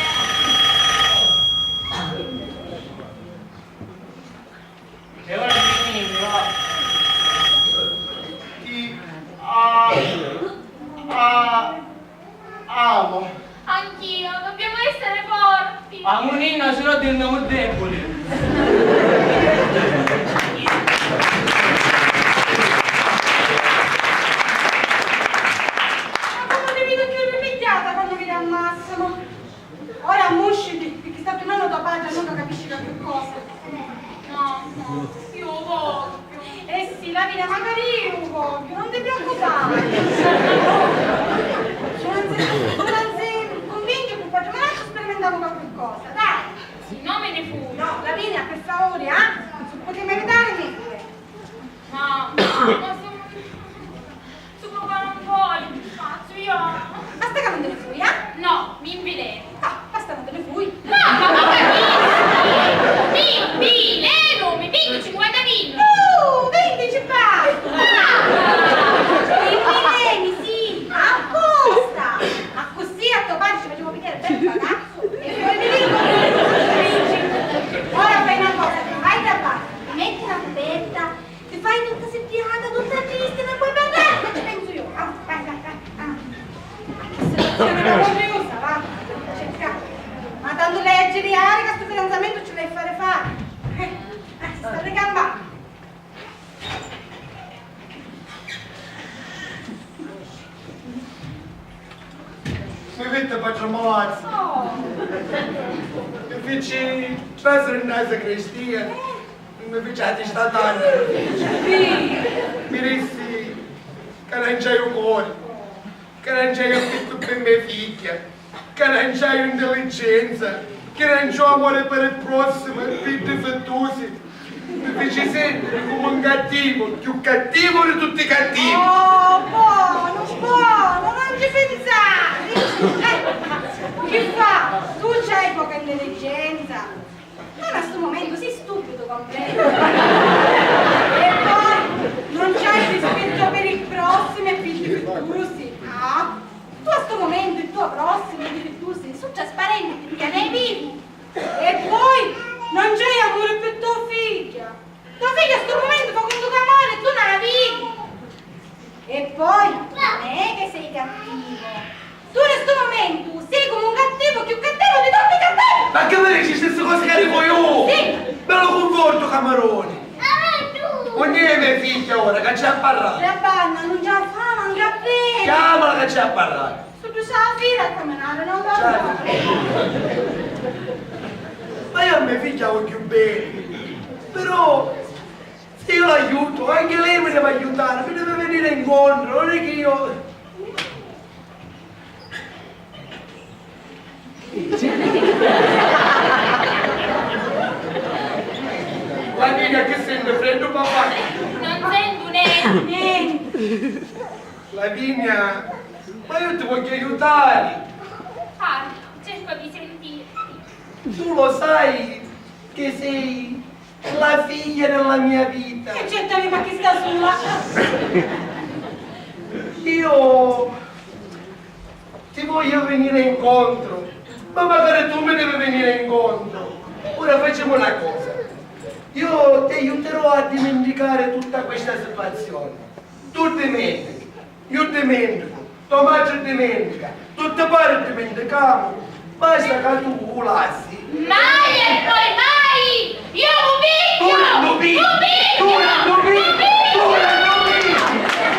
E ora mi va. Ti, ah, Anch'io, dobbiamo essere forti. Amuninna, se no diventiamo deboli. Ma comu ti vidu chiù ripigghiata quannu vidi a Massimo. Ora ammusciti, picchì sta turnannu to patri e nun capisci qualchi cosa. No, no, io voglio. Eh sì, Lavinia, macari io voglio, non ti preoccupare. Anzi, anzi, convinci cu patri Maracci, sperimentiamo qualche cosa, dai. Sì, no me ne fugo. No, Lavinia, per favore, eh? Se potete aiutarmi. Ma, ma sono, sono qua non voglio più spazio, io. Basta che non te ne fui, eh? No, mi invileno. Ah, basta non te ne fui. No, ma non capisci! Mi invileno, mi pigli cinquanta chili. Uh, venti ci basta! Ah! Ti invileni, sì, apposta! Ma così a tuo padre ci facciamo pigliare bene il pagazzo e poi mi dico, ora fai una cosa, vai da parte, ti metti una coperta, ti fai tutta settiata, tutta triste, non puoi parlare, non ci penso io. Ah, vai, vai, vai. Ah. Ma che situazione meravigliosa, va. Cerca. Ma tanto lei è giriare che sto fidanzamento ce l'hai fare fare. Eh, eh, si sta ricambando. Mi vitti patri Malazzi. Oh. Mi fici trasiri nna sacristia. Eh. Mi fici a testa tanto. Sì. Mi dissi ca non c'haiu cori, ca non c'haiu affittu pi me figghia, ca non c'haiu intelligenza, ca non c'haiu amore per il prossimo e pi difittusi. Mi fici sentiri comu un cattivu, chiù cattivu di tutti i cattivi. Oh, buono, buono, non ci pensare. Eh, che fa? Tu c'hai poca intelligenza. Non a stu mumentu, si stupidu, comprendo. E poi, non c'hai rispettu per il prossimo e pi difittusi. Ah, tu a stu mumentu, il tuo prossimo e i difittusi su trasparenti, ti ne vivi. E poi, non c'hai amore per tua figlia. Tua figlia a stu mumentu fa contu ca mori e tu non la vidi. E poi, non è che sei cattivo. Tu in stu mumentu sei comu un cattivu chiù cattivu di tutti i cattivi! Ma che mi dici stessa cosa che dico io? Sì! Bellu cunfortu, camaroni! Unni è me figghia ora, ca c'è a parrari? La banna, non c'ha fama, non c'ha fede! Chiamala ca c'è a parrari! Suddu c'ha a fila a caminari, non va bene! Ma io a me figghia vogghiu beni, però Se io l'aiuto, anche lei mi deve aiutare, mi deve venire incontro, non è che io... Lavinia, che senti freddu, papà? Non sento niente. Lavinia, ma io ti voglio aiutare. Parla, cerco di sentirti. Tu lo sai che sei la figlia della mia vita. E certo, ma chi sta sola? Io ti voglio venire incontro, ma magari tu mi devi venire incontro. Ora facciamo una cosa. Io ti aiuterò a dimenticare tutta questa situazione. Tu dimentichi. Io dimentico, to matri dimentica, tutti pari dimenticamu, basta ca tu u lassi. Mai e poi mai! Io u pigghiu! Tu non lo pigli! Tu non lo pigli! Tu non lo pigli!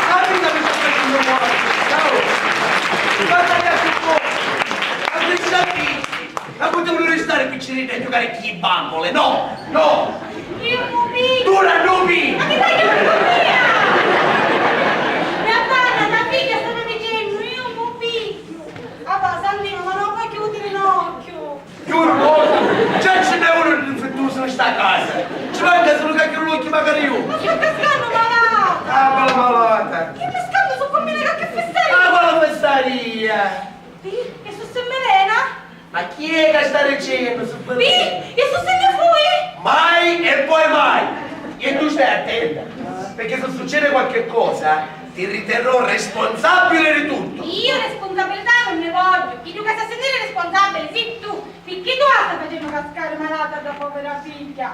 La vita mi sta facendo male, ciao! Guarda che a tutto! A chi ci la dici? Ma putevunu ristari picciriddi a ghiucari cu i bambuli, no? No! Io nu pi! Tu la nu pi! Ma chi fai che non pi? Mia figlia stava dicendo, io nu pi! Papà, Santino, ma non fa chiudere l'occhio! Chiudi l'occhio! Già ce n'è uno di difettoso in sta casa! Ci manca solo che chiudo l'occhio magari io! Ma sto cascando malata! Ah, quella malata! Che mi scando su combina che fessaria! Ah, quella fessaria! Pi, e su se Melena? Ma chi è che sta dicendo? Su... Pi, e su se ne fui? Mai e poi mai! E tu stai attenta, perché se succede qualche cosa ti riterrò responsabile di tutto! Io responsabilità non ne voglio, chi tu che sta sentire responsabile sei tu, perché tu la stai facendo cascare malata da povera figlia.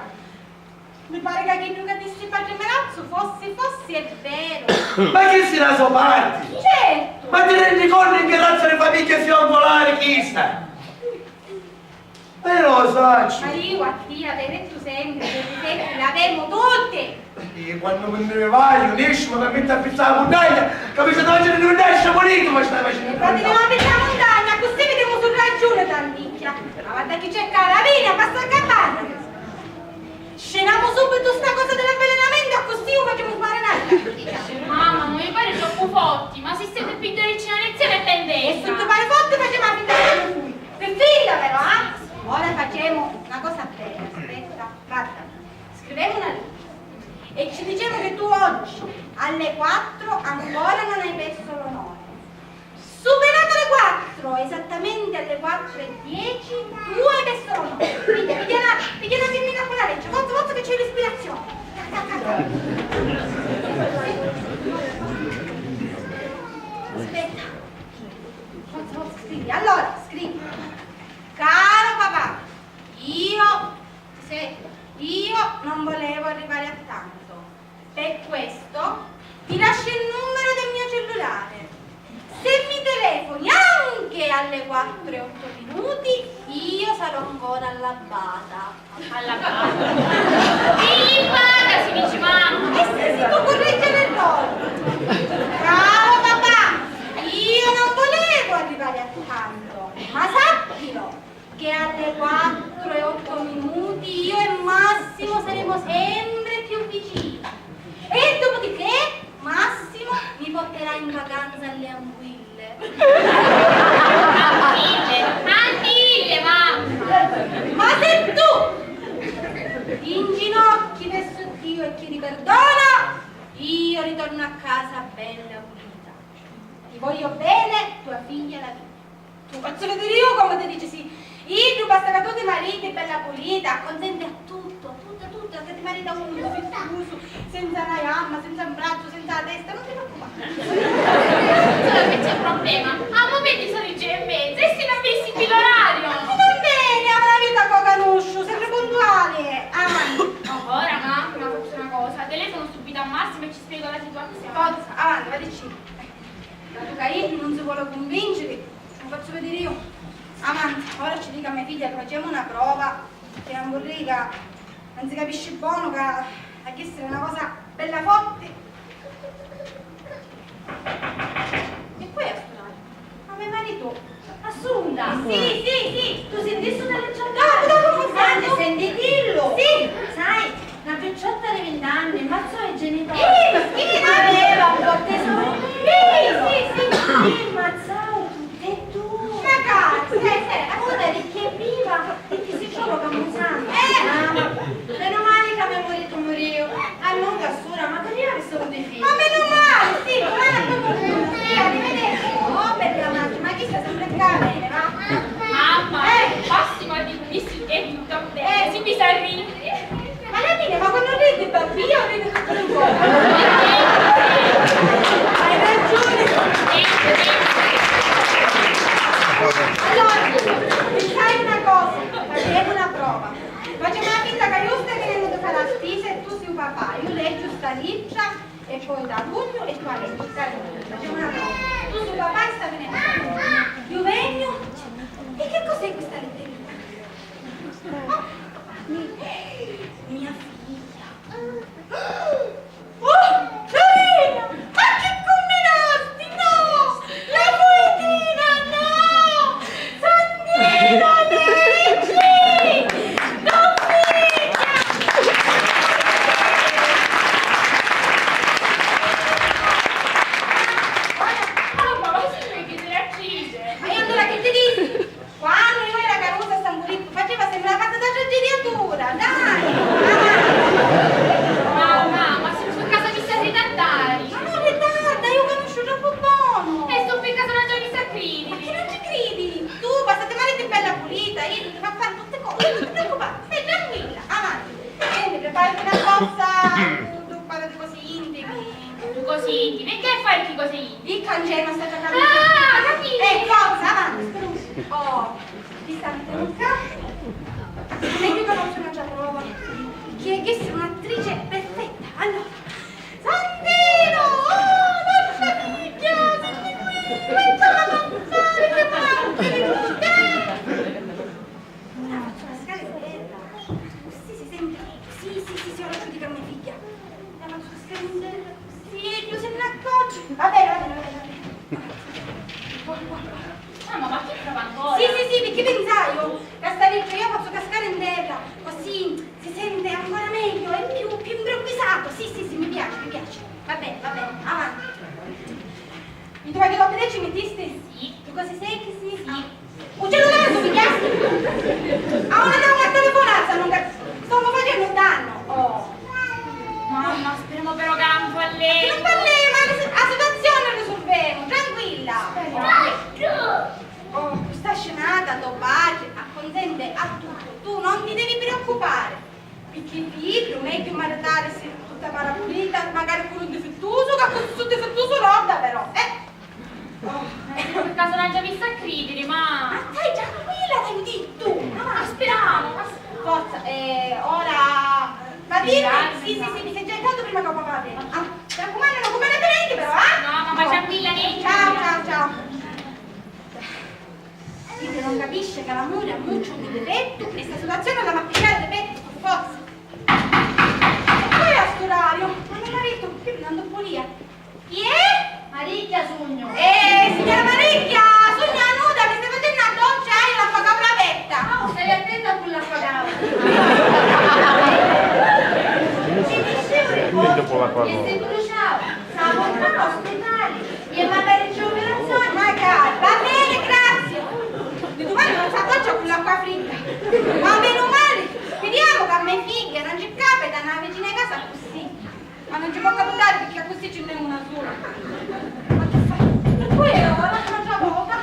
Mi pare ca chiddu ca dissi patri Melazzu fossi, fossi è vero. Ma chi si la so parti? Certo! Ma ti rendi conto in che razza di famigghia siamo Chista. Però sacciu. Ma iu a tia t'haiu dettu sempri chi i difetti l'avemu tutti! E quannu mi nni vaiu, nesciu, mi mettu a pizzari a muntagna, ca mi stati facennu un nesciu pulito, ma stati facennu. E quannu ti va a pizzari a muntagna, accussì videmu su ragiuni tanticchia. Ma guarda chi c'è cara, vini a passa a capanna. Scenamu subitu sta cosa dell'avvelenamento, accussì u facemu smarinari tanticchia. Mamma, non mi pare troppo forti, ma si sente più di una decina di lezioni e pendenza. E se ti pare forti, facemu la finta che non fui. Pi finta però, eh? Ora facemu na cosa bella, aspetta, guarda, scrivemu na littera e ci dicemu che tu oggi alle quattro ancora non hai perso l'onore. Superate le quattro, esattamente alle quattro e dieci, tu hai perso l'onore. Quindi piglia na, piglia na pinnina con la legge, forza, forza che c'è l'ispirazione. Aspetta, forza, forza, scrivi, allora, scrivi. Caro papà, io, sì, io non volevo arrivare a tanto. Per questo ti lascio il numero del mio cellulare. Se mi telefoni anche alle quattro e otto minuti, io sarò ancora all'abbata. All'abbata? Illibata si dice, mamma! E se si può correggere l'errore? Bravo papà! Io non volevo arrivare a tanto, ma sappilo che alle quattro e otto minuti io e Massimo saremo sempre più vicini. E dopodiché Massimo mi porterà in vacanza alle Anguille. Anguille, Anguille, mamma! Ma se tu ti inginocchi verso Dio e chiedi perdono, io ritorno a casa bella pulita. Ti voglio bene, tua figlia Lavinia. Tu fazzu vidiri iu comu ti dici sì. Iddu basta ca tu ti mariti bella pulita, acconsenti a tuttu, a tuttu, a tuttu, ca ti marita unu sittusu, senza na jamma, senza un brazzu, senza la testa, non ti preoccupare. Solo che c'è un problema, a momenti sono le dieci e mezza e si non avessi qui l'orario. Ma va bene, ha una vita co canusciu, sempre puntuali. Avanti. Ora, mamma, faccio una cosa, telefono subito a Massimo e ci spiego la situazione. Forza, avanti, va dicinu. Dato ca iddu non si vuole convincere, lo faccio vedere io. Avanti, ora ci dico a mia figlia che facciamo una prova, che non vorrei che non si capisce buono che ha chiesto una cosa bella forte. E poi a suonare. Ma me marito Assunta! Sì, sì, sì, tu sentisti una leggiadora? No, no, no, no, no. Senti, sentitillu! Sì! Sai, na picciotta di vint'anni, mazzò i genitori. Eh, sì, ma aveva un po' tesoro. Sì, sì, sì, sì. E mazzau tutte e due. Ma cara, sì, sì. Ora di chi è viva e chi si trova cammusando. Eh! Mamma, meno male che me marito muriu. Allora, sora, ma che arriva questo conte figli? Ma meno male, sì, domani a proprio. Sì, arrivederci. Oh, bella mamma, ma chi sta sempre in camera, va? Mamma, eh, Massimo ha detto, visto che è tutto bene, si mi sa ridere. Ma la mia, ma quando ridi, bambino, ridi tutto il mondo. Hai ragione. Allora, sai una cosa, facciamo una prova. Facciamo una finta che io stai venendo a fare la spesa e tu sei un papà, io leggo sta lettera. E poi da Cugnu e tu Alessi, dai, facciamo una prova. Tu su papà sta venendo. Io vegnu. E che cos'è questa letterina? Ah, mia figlia. Oh, Marina, ma che combinasti? No! La poetina, no! Sandino, leggi! Non figghiari! Mamma, ma sì che ti l'accidenti! E allora che ti dissi? Quannu iu era carusa a San Filippu faceva sempre la parte da tragedia dura, dai! Mamma, ma si per caso ti stai ritardari? Ma non ritarda, io conosco troppo buono! E su per caso non ci ho visto a credere! Ma che non ci credi? Tu, basta ti mariti bella pulita, io ti fa fare tutte cose, non ti preoccupare, stai tranquilla, avanti. Senti, preparati una cosa, un, un paio di cose intimi. Due cose intime? E che fai con cose intime? Dica, Angelo, sta già capito. Ah, capito! Eh, forza, avanti, sprusi. Oh, ti sta mettendo un capo. Meglio che non sono già prova. Che, che sei un'attrice perfetta. Allora, Santino! Oh, porca miseria, senti qui! Mettila a danzare, che manca di tutto! Mamma, ma chi prova ancora? Sì, sì, sì, picchì pinsaiu ca sta leggi iu a fazzu cascari 'n terra, così si sente ancora meglio e più, più improvvisato. Sì, sì, sì, mi piace, mi piace. Va bene, va bene, avanti. I tuoi occhialetti ci mettisti? Sì. Tu cosi secchi, sì? Sì. Ah. Un cellulare tu pigghiasti? Ah, una, una telefonata, non cap-, stavo facendo un danno. Oh. Mamma, speriamo però che non falli. Non parlemo, ma la si-, la situazione la risolvemo, tranquilla. Speriamo. Oh, cu sta scenata to patri acconsente a tutto, tu non ti devi preoccupare, picchì pi iddu megghiu maritarisi cu sta parapulita, magari puru un difittusu, ca cu stu difittusu rodda però, eh! Oh. Ma io per caso non ci avessi a credere, ma... Ma stai tranquilla, t'haiu dittu! Ma va, speriamo, ma... Forza, eh, ora... Va bene? Sì, sì, sì, mi sei già entrato prima che papà vene. Ah, mi raccomando, non combinate niente però, eh? No, mamma, tranquilla, niente. Ciao, ciao, ciao. Iddu non capisce ca l'amuri a mucciu un difettu e sta situazione la m'ha pigghiari di pettu, pi forza. E poi a st'orariu, ma me maritu, chi tantu vulia? Chi è? Marigghia sugnu. Eh, signora Marigghia, sugnu nuda, mi stai facennu a doccia, haiu l'acqua caprapetta. Ah, stai attenta cu l'acqua capra. Ti dicevo, e se bruciau, sa portau a spitali. E magari c'è operazione. Magari, va bene, grazie. Di domani non s'abboccia con l'acqua fredda. Ma meno male, speriamo che a me figlia non ci capita una vicina di casa così. Ma non ci può capitare perché così ce n'è una sola. Ma che fa? E poi è un'altra volta.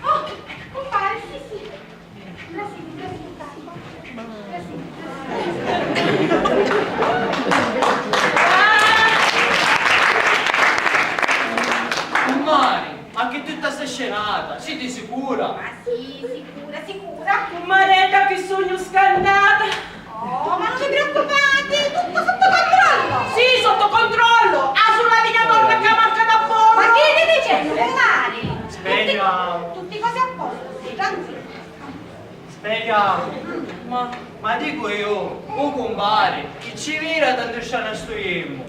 Oh, compare, sì, sì. Cummari, ma chi tutta sta scenata? Siti sicura? Ma sì, sicura, sicura. Cummaretta, chi sugnu scannata! Oh, ma non vi preoccupate, tutto sotto controllo! Sì, sotto controllo! Ah, sulla vigna torna che marca da buono! Ma che stai dicendo, cummari? Speriamo. Tutti, tutti cose a posto, sì, tranquillo. Speriamo. Ma, ma dico io, u cumpari, chi ci vira tantu strana stu jemmu?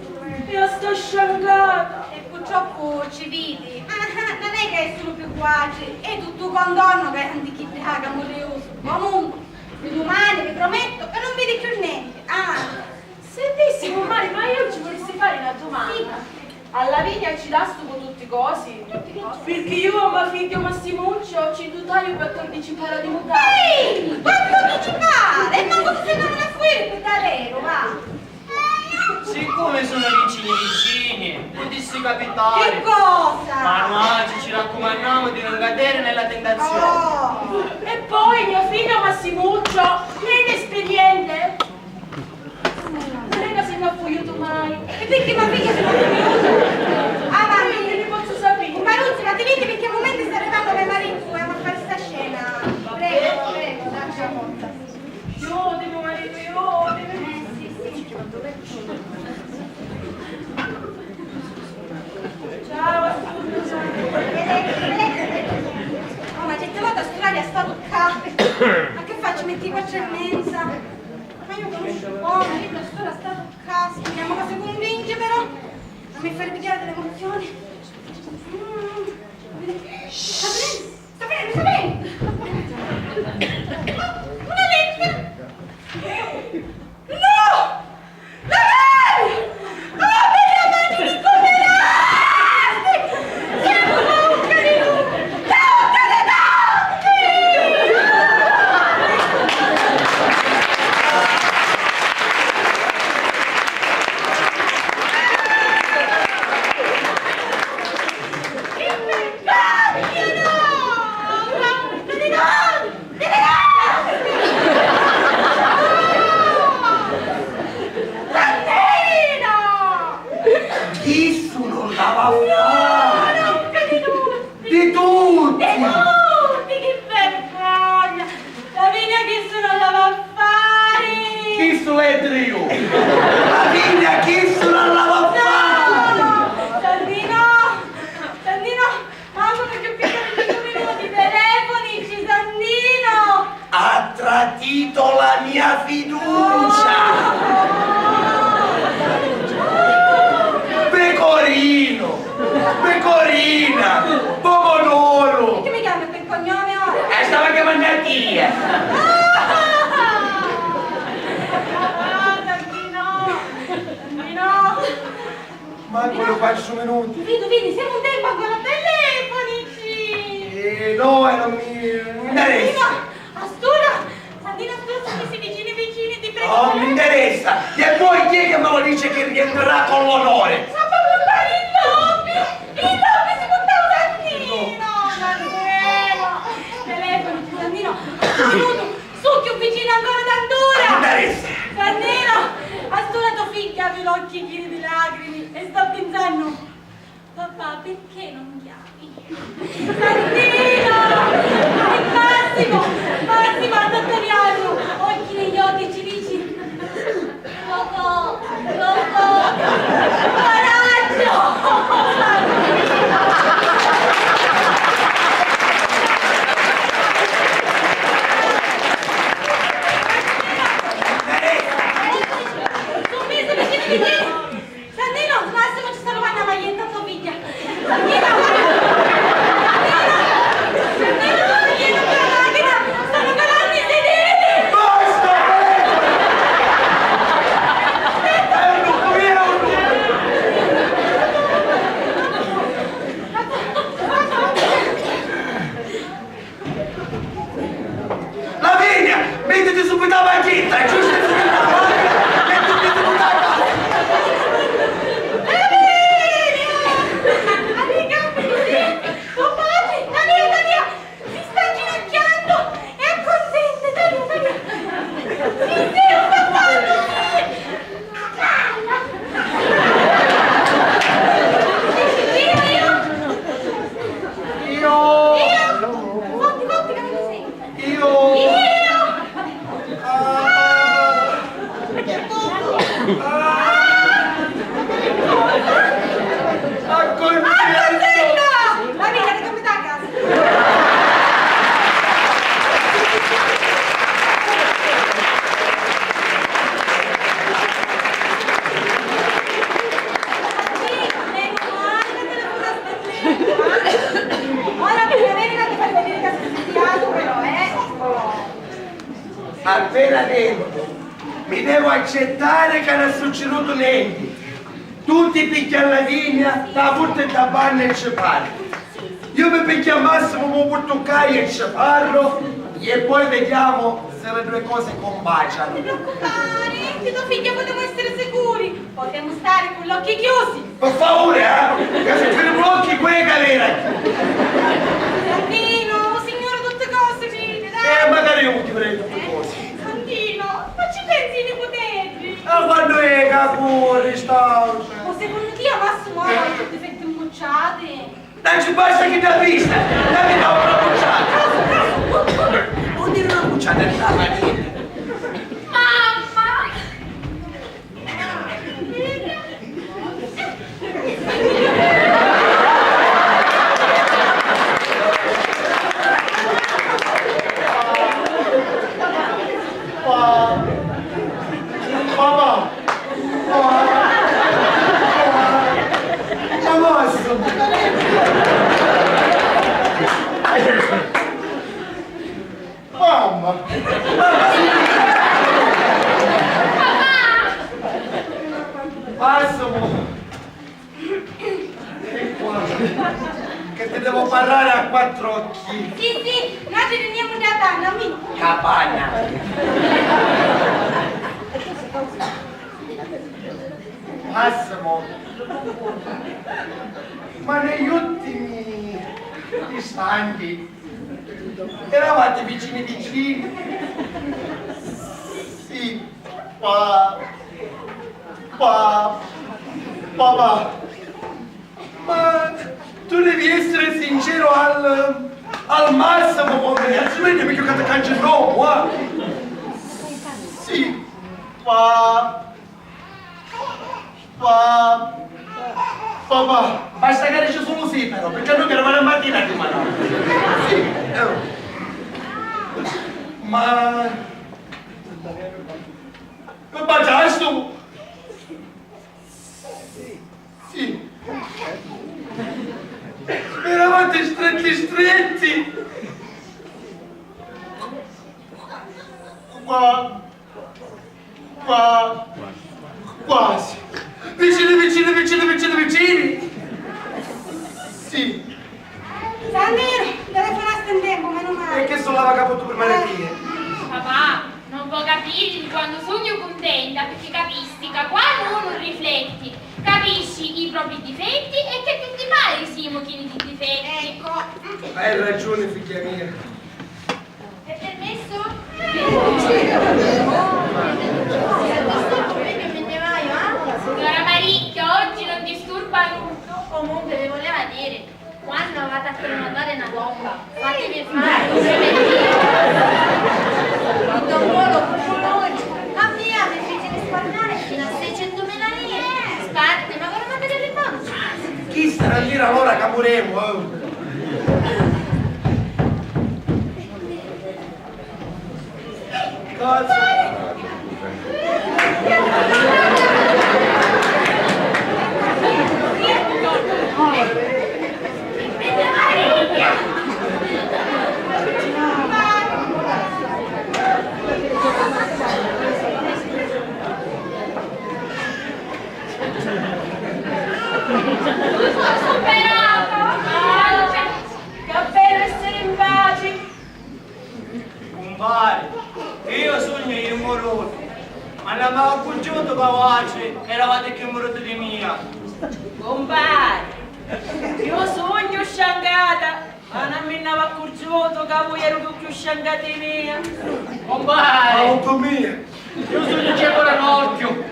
E a sta sciancata! E purtroppu ci vidi. Ah, ah, non è che è solo più quatri, è tutto u contorno che è antichità, che è murriusu. Comunque, di domani vi prometto che non vidi più niente. Ah. Sentissi, cummari, ma io ci vulissi fari na dumanda. Sì. A la vigna ci dastu cu tutti cosi? Tutti cosi. Pirchì iu a ma figghia Massimuccio ci dutaiu quattordici para di mutande. Ehi! Quattordici para! E mancu si sennanu na fuiri pi daveru, va! Siccome sono vicini vicini, putissi capitari. Che cosa? Ma noi ci raccumannamu di non cadere nella tentazione. Oh. E poi mio figlio Massimuccio, che inesperiente! Non è che si ne ha fuiuto mai. E perché ma figlia si ne ha fuiuto? Ah, ma io che ne posso sapere? Maruzzi, ma ti vedi perché a momenti sta arrivando mio marito e a fare sta scena. Prego, prego, dacci la porta. Io devo marito, io devo... Eh, sì, sì. Ciao, scusa. Oh, ma certe volte a stu orario sta tuccà. Ma che faccio? Metti quattro e mezza? Ma io conosco buono, io da sola sta tuccà. Speriamo che si convince però. Non mi fare pigliare delle emozioni. Mm. Shh. Sta bene, sta bene. Oh, una lettera. No! La mani! Oh, per la mani di come la... Siamo bocca di lupo! Ciao, Caledon! Che vergogna, no! Caledon! Chistu non l'ava a fari! Di tutti! Di tutti, chi vergogna! Lavinia, chistu non l'ava a fari! Chistu l'è drio! Lavinia, chistu non l'ava a fari! Sandino! Sandino! Manco non ci ho più capito come uno ti telefoni, ci Sandino! Ha tradito la mia fiducia! Pecorino! Pecorina! Poco d'onore! Quattru minuti. Vidi, vidi, semu in tempu ancora, telefonici! Eh, no, eh, non mi, non mi interessa. Santino, Santino, a st'ura semu misi vicini vicini, ti prego. Non mi interessa. E poi chi è che me lo dice che rientrerà con l'onore? Ma proprio per i topi! I topi si buttano, Santino! Santino! Telefonici, Santino, un minutu! Su cchiù vicinu ancora tant'ura! Santino, a st'ura to figghia havi l'occhi chini di lacrimi e sta pinsannu: "Papà, pirchì non mi chiami?" Santino! È Massimo! Massimo, a Sant'Ariannu! Occhi negli occhi ci dici: "Coco, Coco, coraggio!" Santino, Massimo ci sta rubannu a maglietta a to figghia. Santino, Santino, Santino, Santino, sta rubannu a maglietta a la machina, stannu calannu i sedili! Basta! È un lupo, è un lupo! Lavinia, mittiti subito a maglietta, giusto subito a maglietta, mittiti subito a casa. Lavinia! Amica, così? Compagni, Lavinia, Lavinia, si sta inginocchiando, è accontenta, Lavinia, Lavinia. Sì, sì, lo sta fando, sì. Io, io. Io. Forti, forti, che non ti sento. Io. Io. Ah. Ah. Accontenta. Accontenta. Va bene, ti cambi casa. Ora mi veni a far vedere che sei studiato, però, eh? Appena detto, mi devo accettare che non è succeduto niente. Tu ti pigghia la linea, la porti da banna e ci parli. Io mi pigghiu a Massimo, mi lu purtu ccà e ci parlu, e poi vediamo se le due cose combaciano. Non ti preoccupare, di tua figlia potemu essere sicuri, potemu stare cu l'occhi chiusi. Pi favuri, eh? Ca si finimu l'occhi cu è galera. Santino, u Signuri tutti cosi vidi, dai. Eh, macari io ti vedu tutti cosi. Santino, ma ci pensi i niputeddi? E quannu è ca curri, stauta? Ma secondo tia Massimo ha fatto difetti mmucciati? Non ci basta chi t'ha vista, dammi una bucciata. Vuol dire una bucciata di mamma mia. Mamma! Papà! Papà! Papà! Mamma! Massimo! Vieni qua, che ti devo parlare a quattro occhi. Sì, sì, noi ci riuniamo da tanto, amico. Capanna. Massimo, ma negli ultimi istanti eravate vicini vicini? Sì, pa, pa, papà. Ma tu devi essere sincero al, al massimo con me, altrimenti è meglio che ti cancello, eh. Sì, pa, pa, papà. Basta che dici solo sì, però, perché noi che eravamo a mattina di mano. Sì, eh. Ma, ma già sto Sì. Eravate stretti stretti. Qua, qua, quasi. Vicini, vicini, vicini, vicini, vicini! Sì. Sandino, telefonasti in tempu, menu mali. E chi sullava capu tu prima di tia? Papà, non vo capiri di quantu sugnu cuntenta, picchì capisti ca quannu unu rifletti, capisci i propri difetti e che tutti pari simu chini di difetti. Ecco. Hai ragiuni, figghia mia. È permesso? Se disturbo meglio me ne vaio, eh? Signora Maricchio, oggi non disturba nulla. Comunque, vi voleva dire, quando vado a prenotare una coppa, fatemi fare come per dire. Don Polo, Pupuloni, a mia mi fece risparmiare fino a seicentomila lire. Sparte, ma con un materiale buono. Chista non tira l'ora che muremu, eh. Superato! Che bello essere in pace! Cumpari, io sugnu immuratu, ma non m'avia accurgiutu ca vuatri eravati cchiù immuratu di mia. Cumpari, io sugnu sciancata, ma non mi nn'avia accurgiutu ca vui erati cchiù sciancati di mia. Cumpari! Ma occu mia! Io sugnu ciecu da n'occhiu,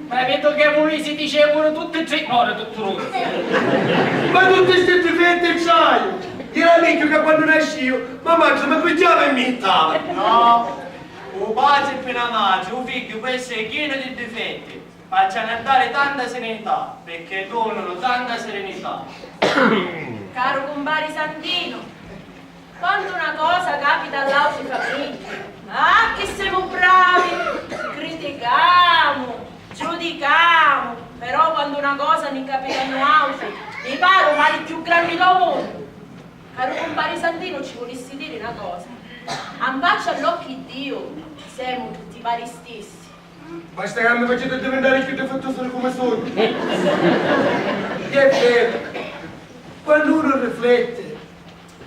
ma vedu ca vui siti ciecu di tutti e tri, no, di tutti dui. Ma tutti sti difetti c'haiu! Era megghiu ca quannu nasciu, ma matri mi pigghiava e mi jittava. No, u patri pi na matri, u figghiu pò essiri chinu di difetti, ma ci hannu a dari tanta sirinità, picchì dununu tanta sirinità. Caru cumpari Santinu, quannu na cosa capita all'autri famigghia, ah, chi semu bravi! Criticamu, giudicamu, però quannu na cosa ni capita a nuautri, ni pari u mali cchiù granni dô munnu. Caru cumpari Santinu, ci vulissi diri na cosa. An facci all'occhi di Diu, semu tutti pari stissi. Basta ca mi faciti addivintari cchiù difittusu di comu sugnu. È veru, quannu unu rifletti,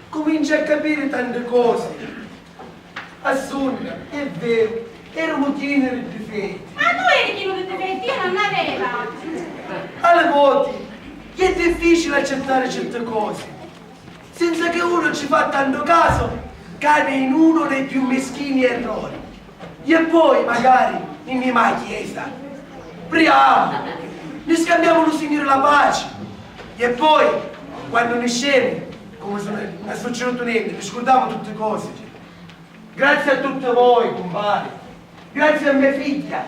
cumincia a capiri tanti cosi. Assunta, è veru, eramu chini di difetti. Ma tu eri chinu di difetti, io non n'aveva. A li voti è difficili accettari certi cosi. Senza che uno ci fa tanto caso, cade in uno dei più meschini errori. E poi, magari, in a chiesa, priamu, ni scambiamu lu Signuri la paci. E poi, quannu niscemu, comu si non è succidutu nenti, ni scurdamu tutti cosi. Grazie a tutti voi, cumpari. Grazie a me figghia.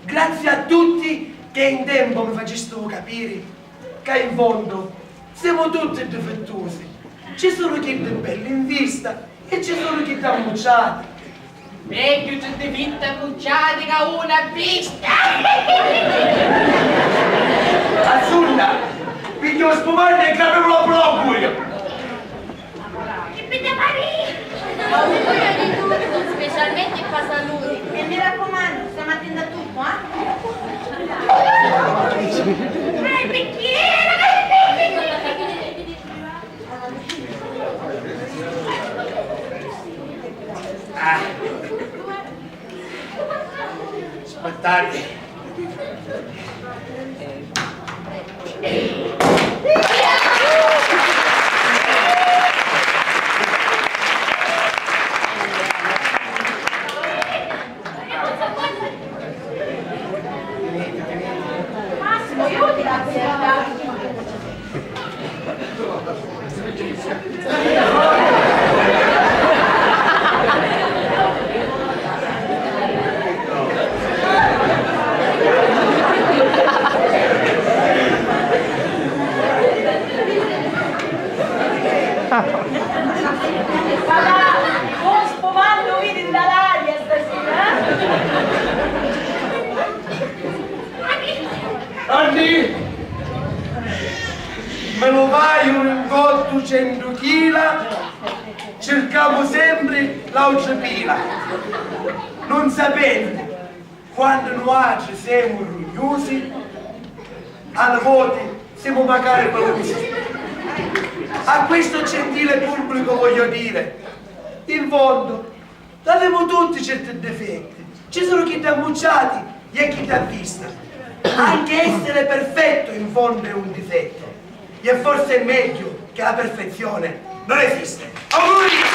Grazie a tutti che in tempo mi facistivu capiri ca in fondo semu tutti difittusi. Ci sunu chiddi belli in vista e ci sunu chiddi ammucciati. Megghiu tri difitti ammucciati ca una a vista! Assunta, pigghia u spumante e grapimulu a pulà u cugliu! Chi pigghia pari! Orgoglio di tutti, specialmente i pasaluti. E mi raccomandu, stiamo attenti a tutto, eh? Beh, perché? Ah. Aspettate. Sta spumando vidi nta l'aria stasira, eh? Anni! Me lu vaiu in ottucentu chila, circamu sempri l'autra pila. Non sapete quantu nuatri semu rugnusi? A li voti simu macari pelusi. A questo gentile pubblico voglio dire, in fondo, l'avemu tutti certi difetti, ci sono chi dà ammucciati e chi dà vista. Anche essere perfetto in fondo è un difetto, e forse è meglio che la perfezione non esiste. Auguri!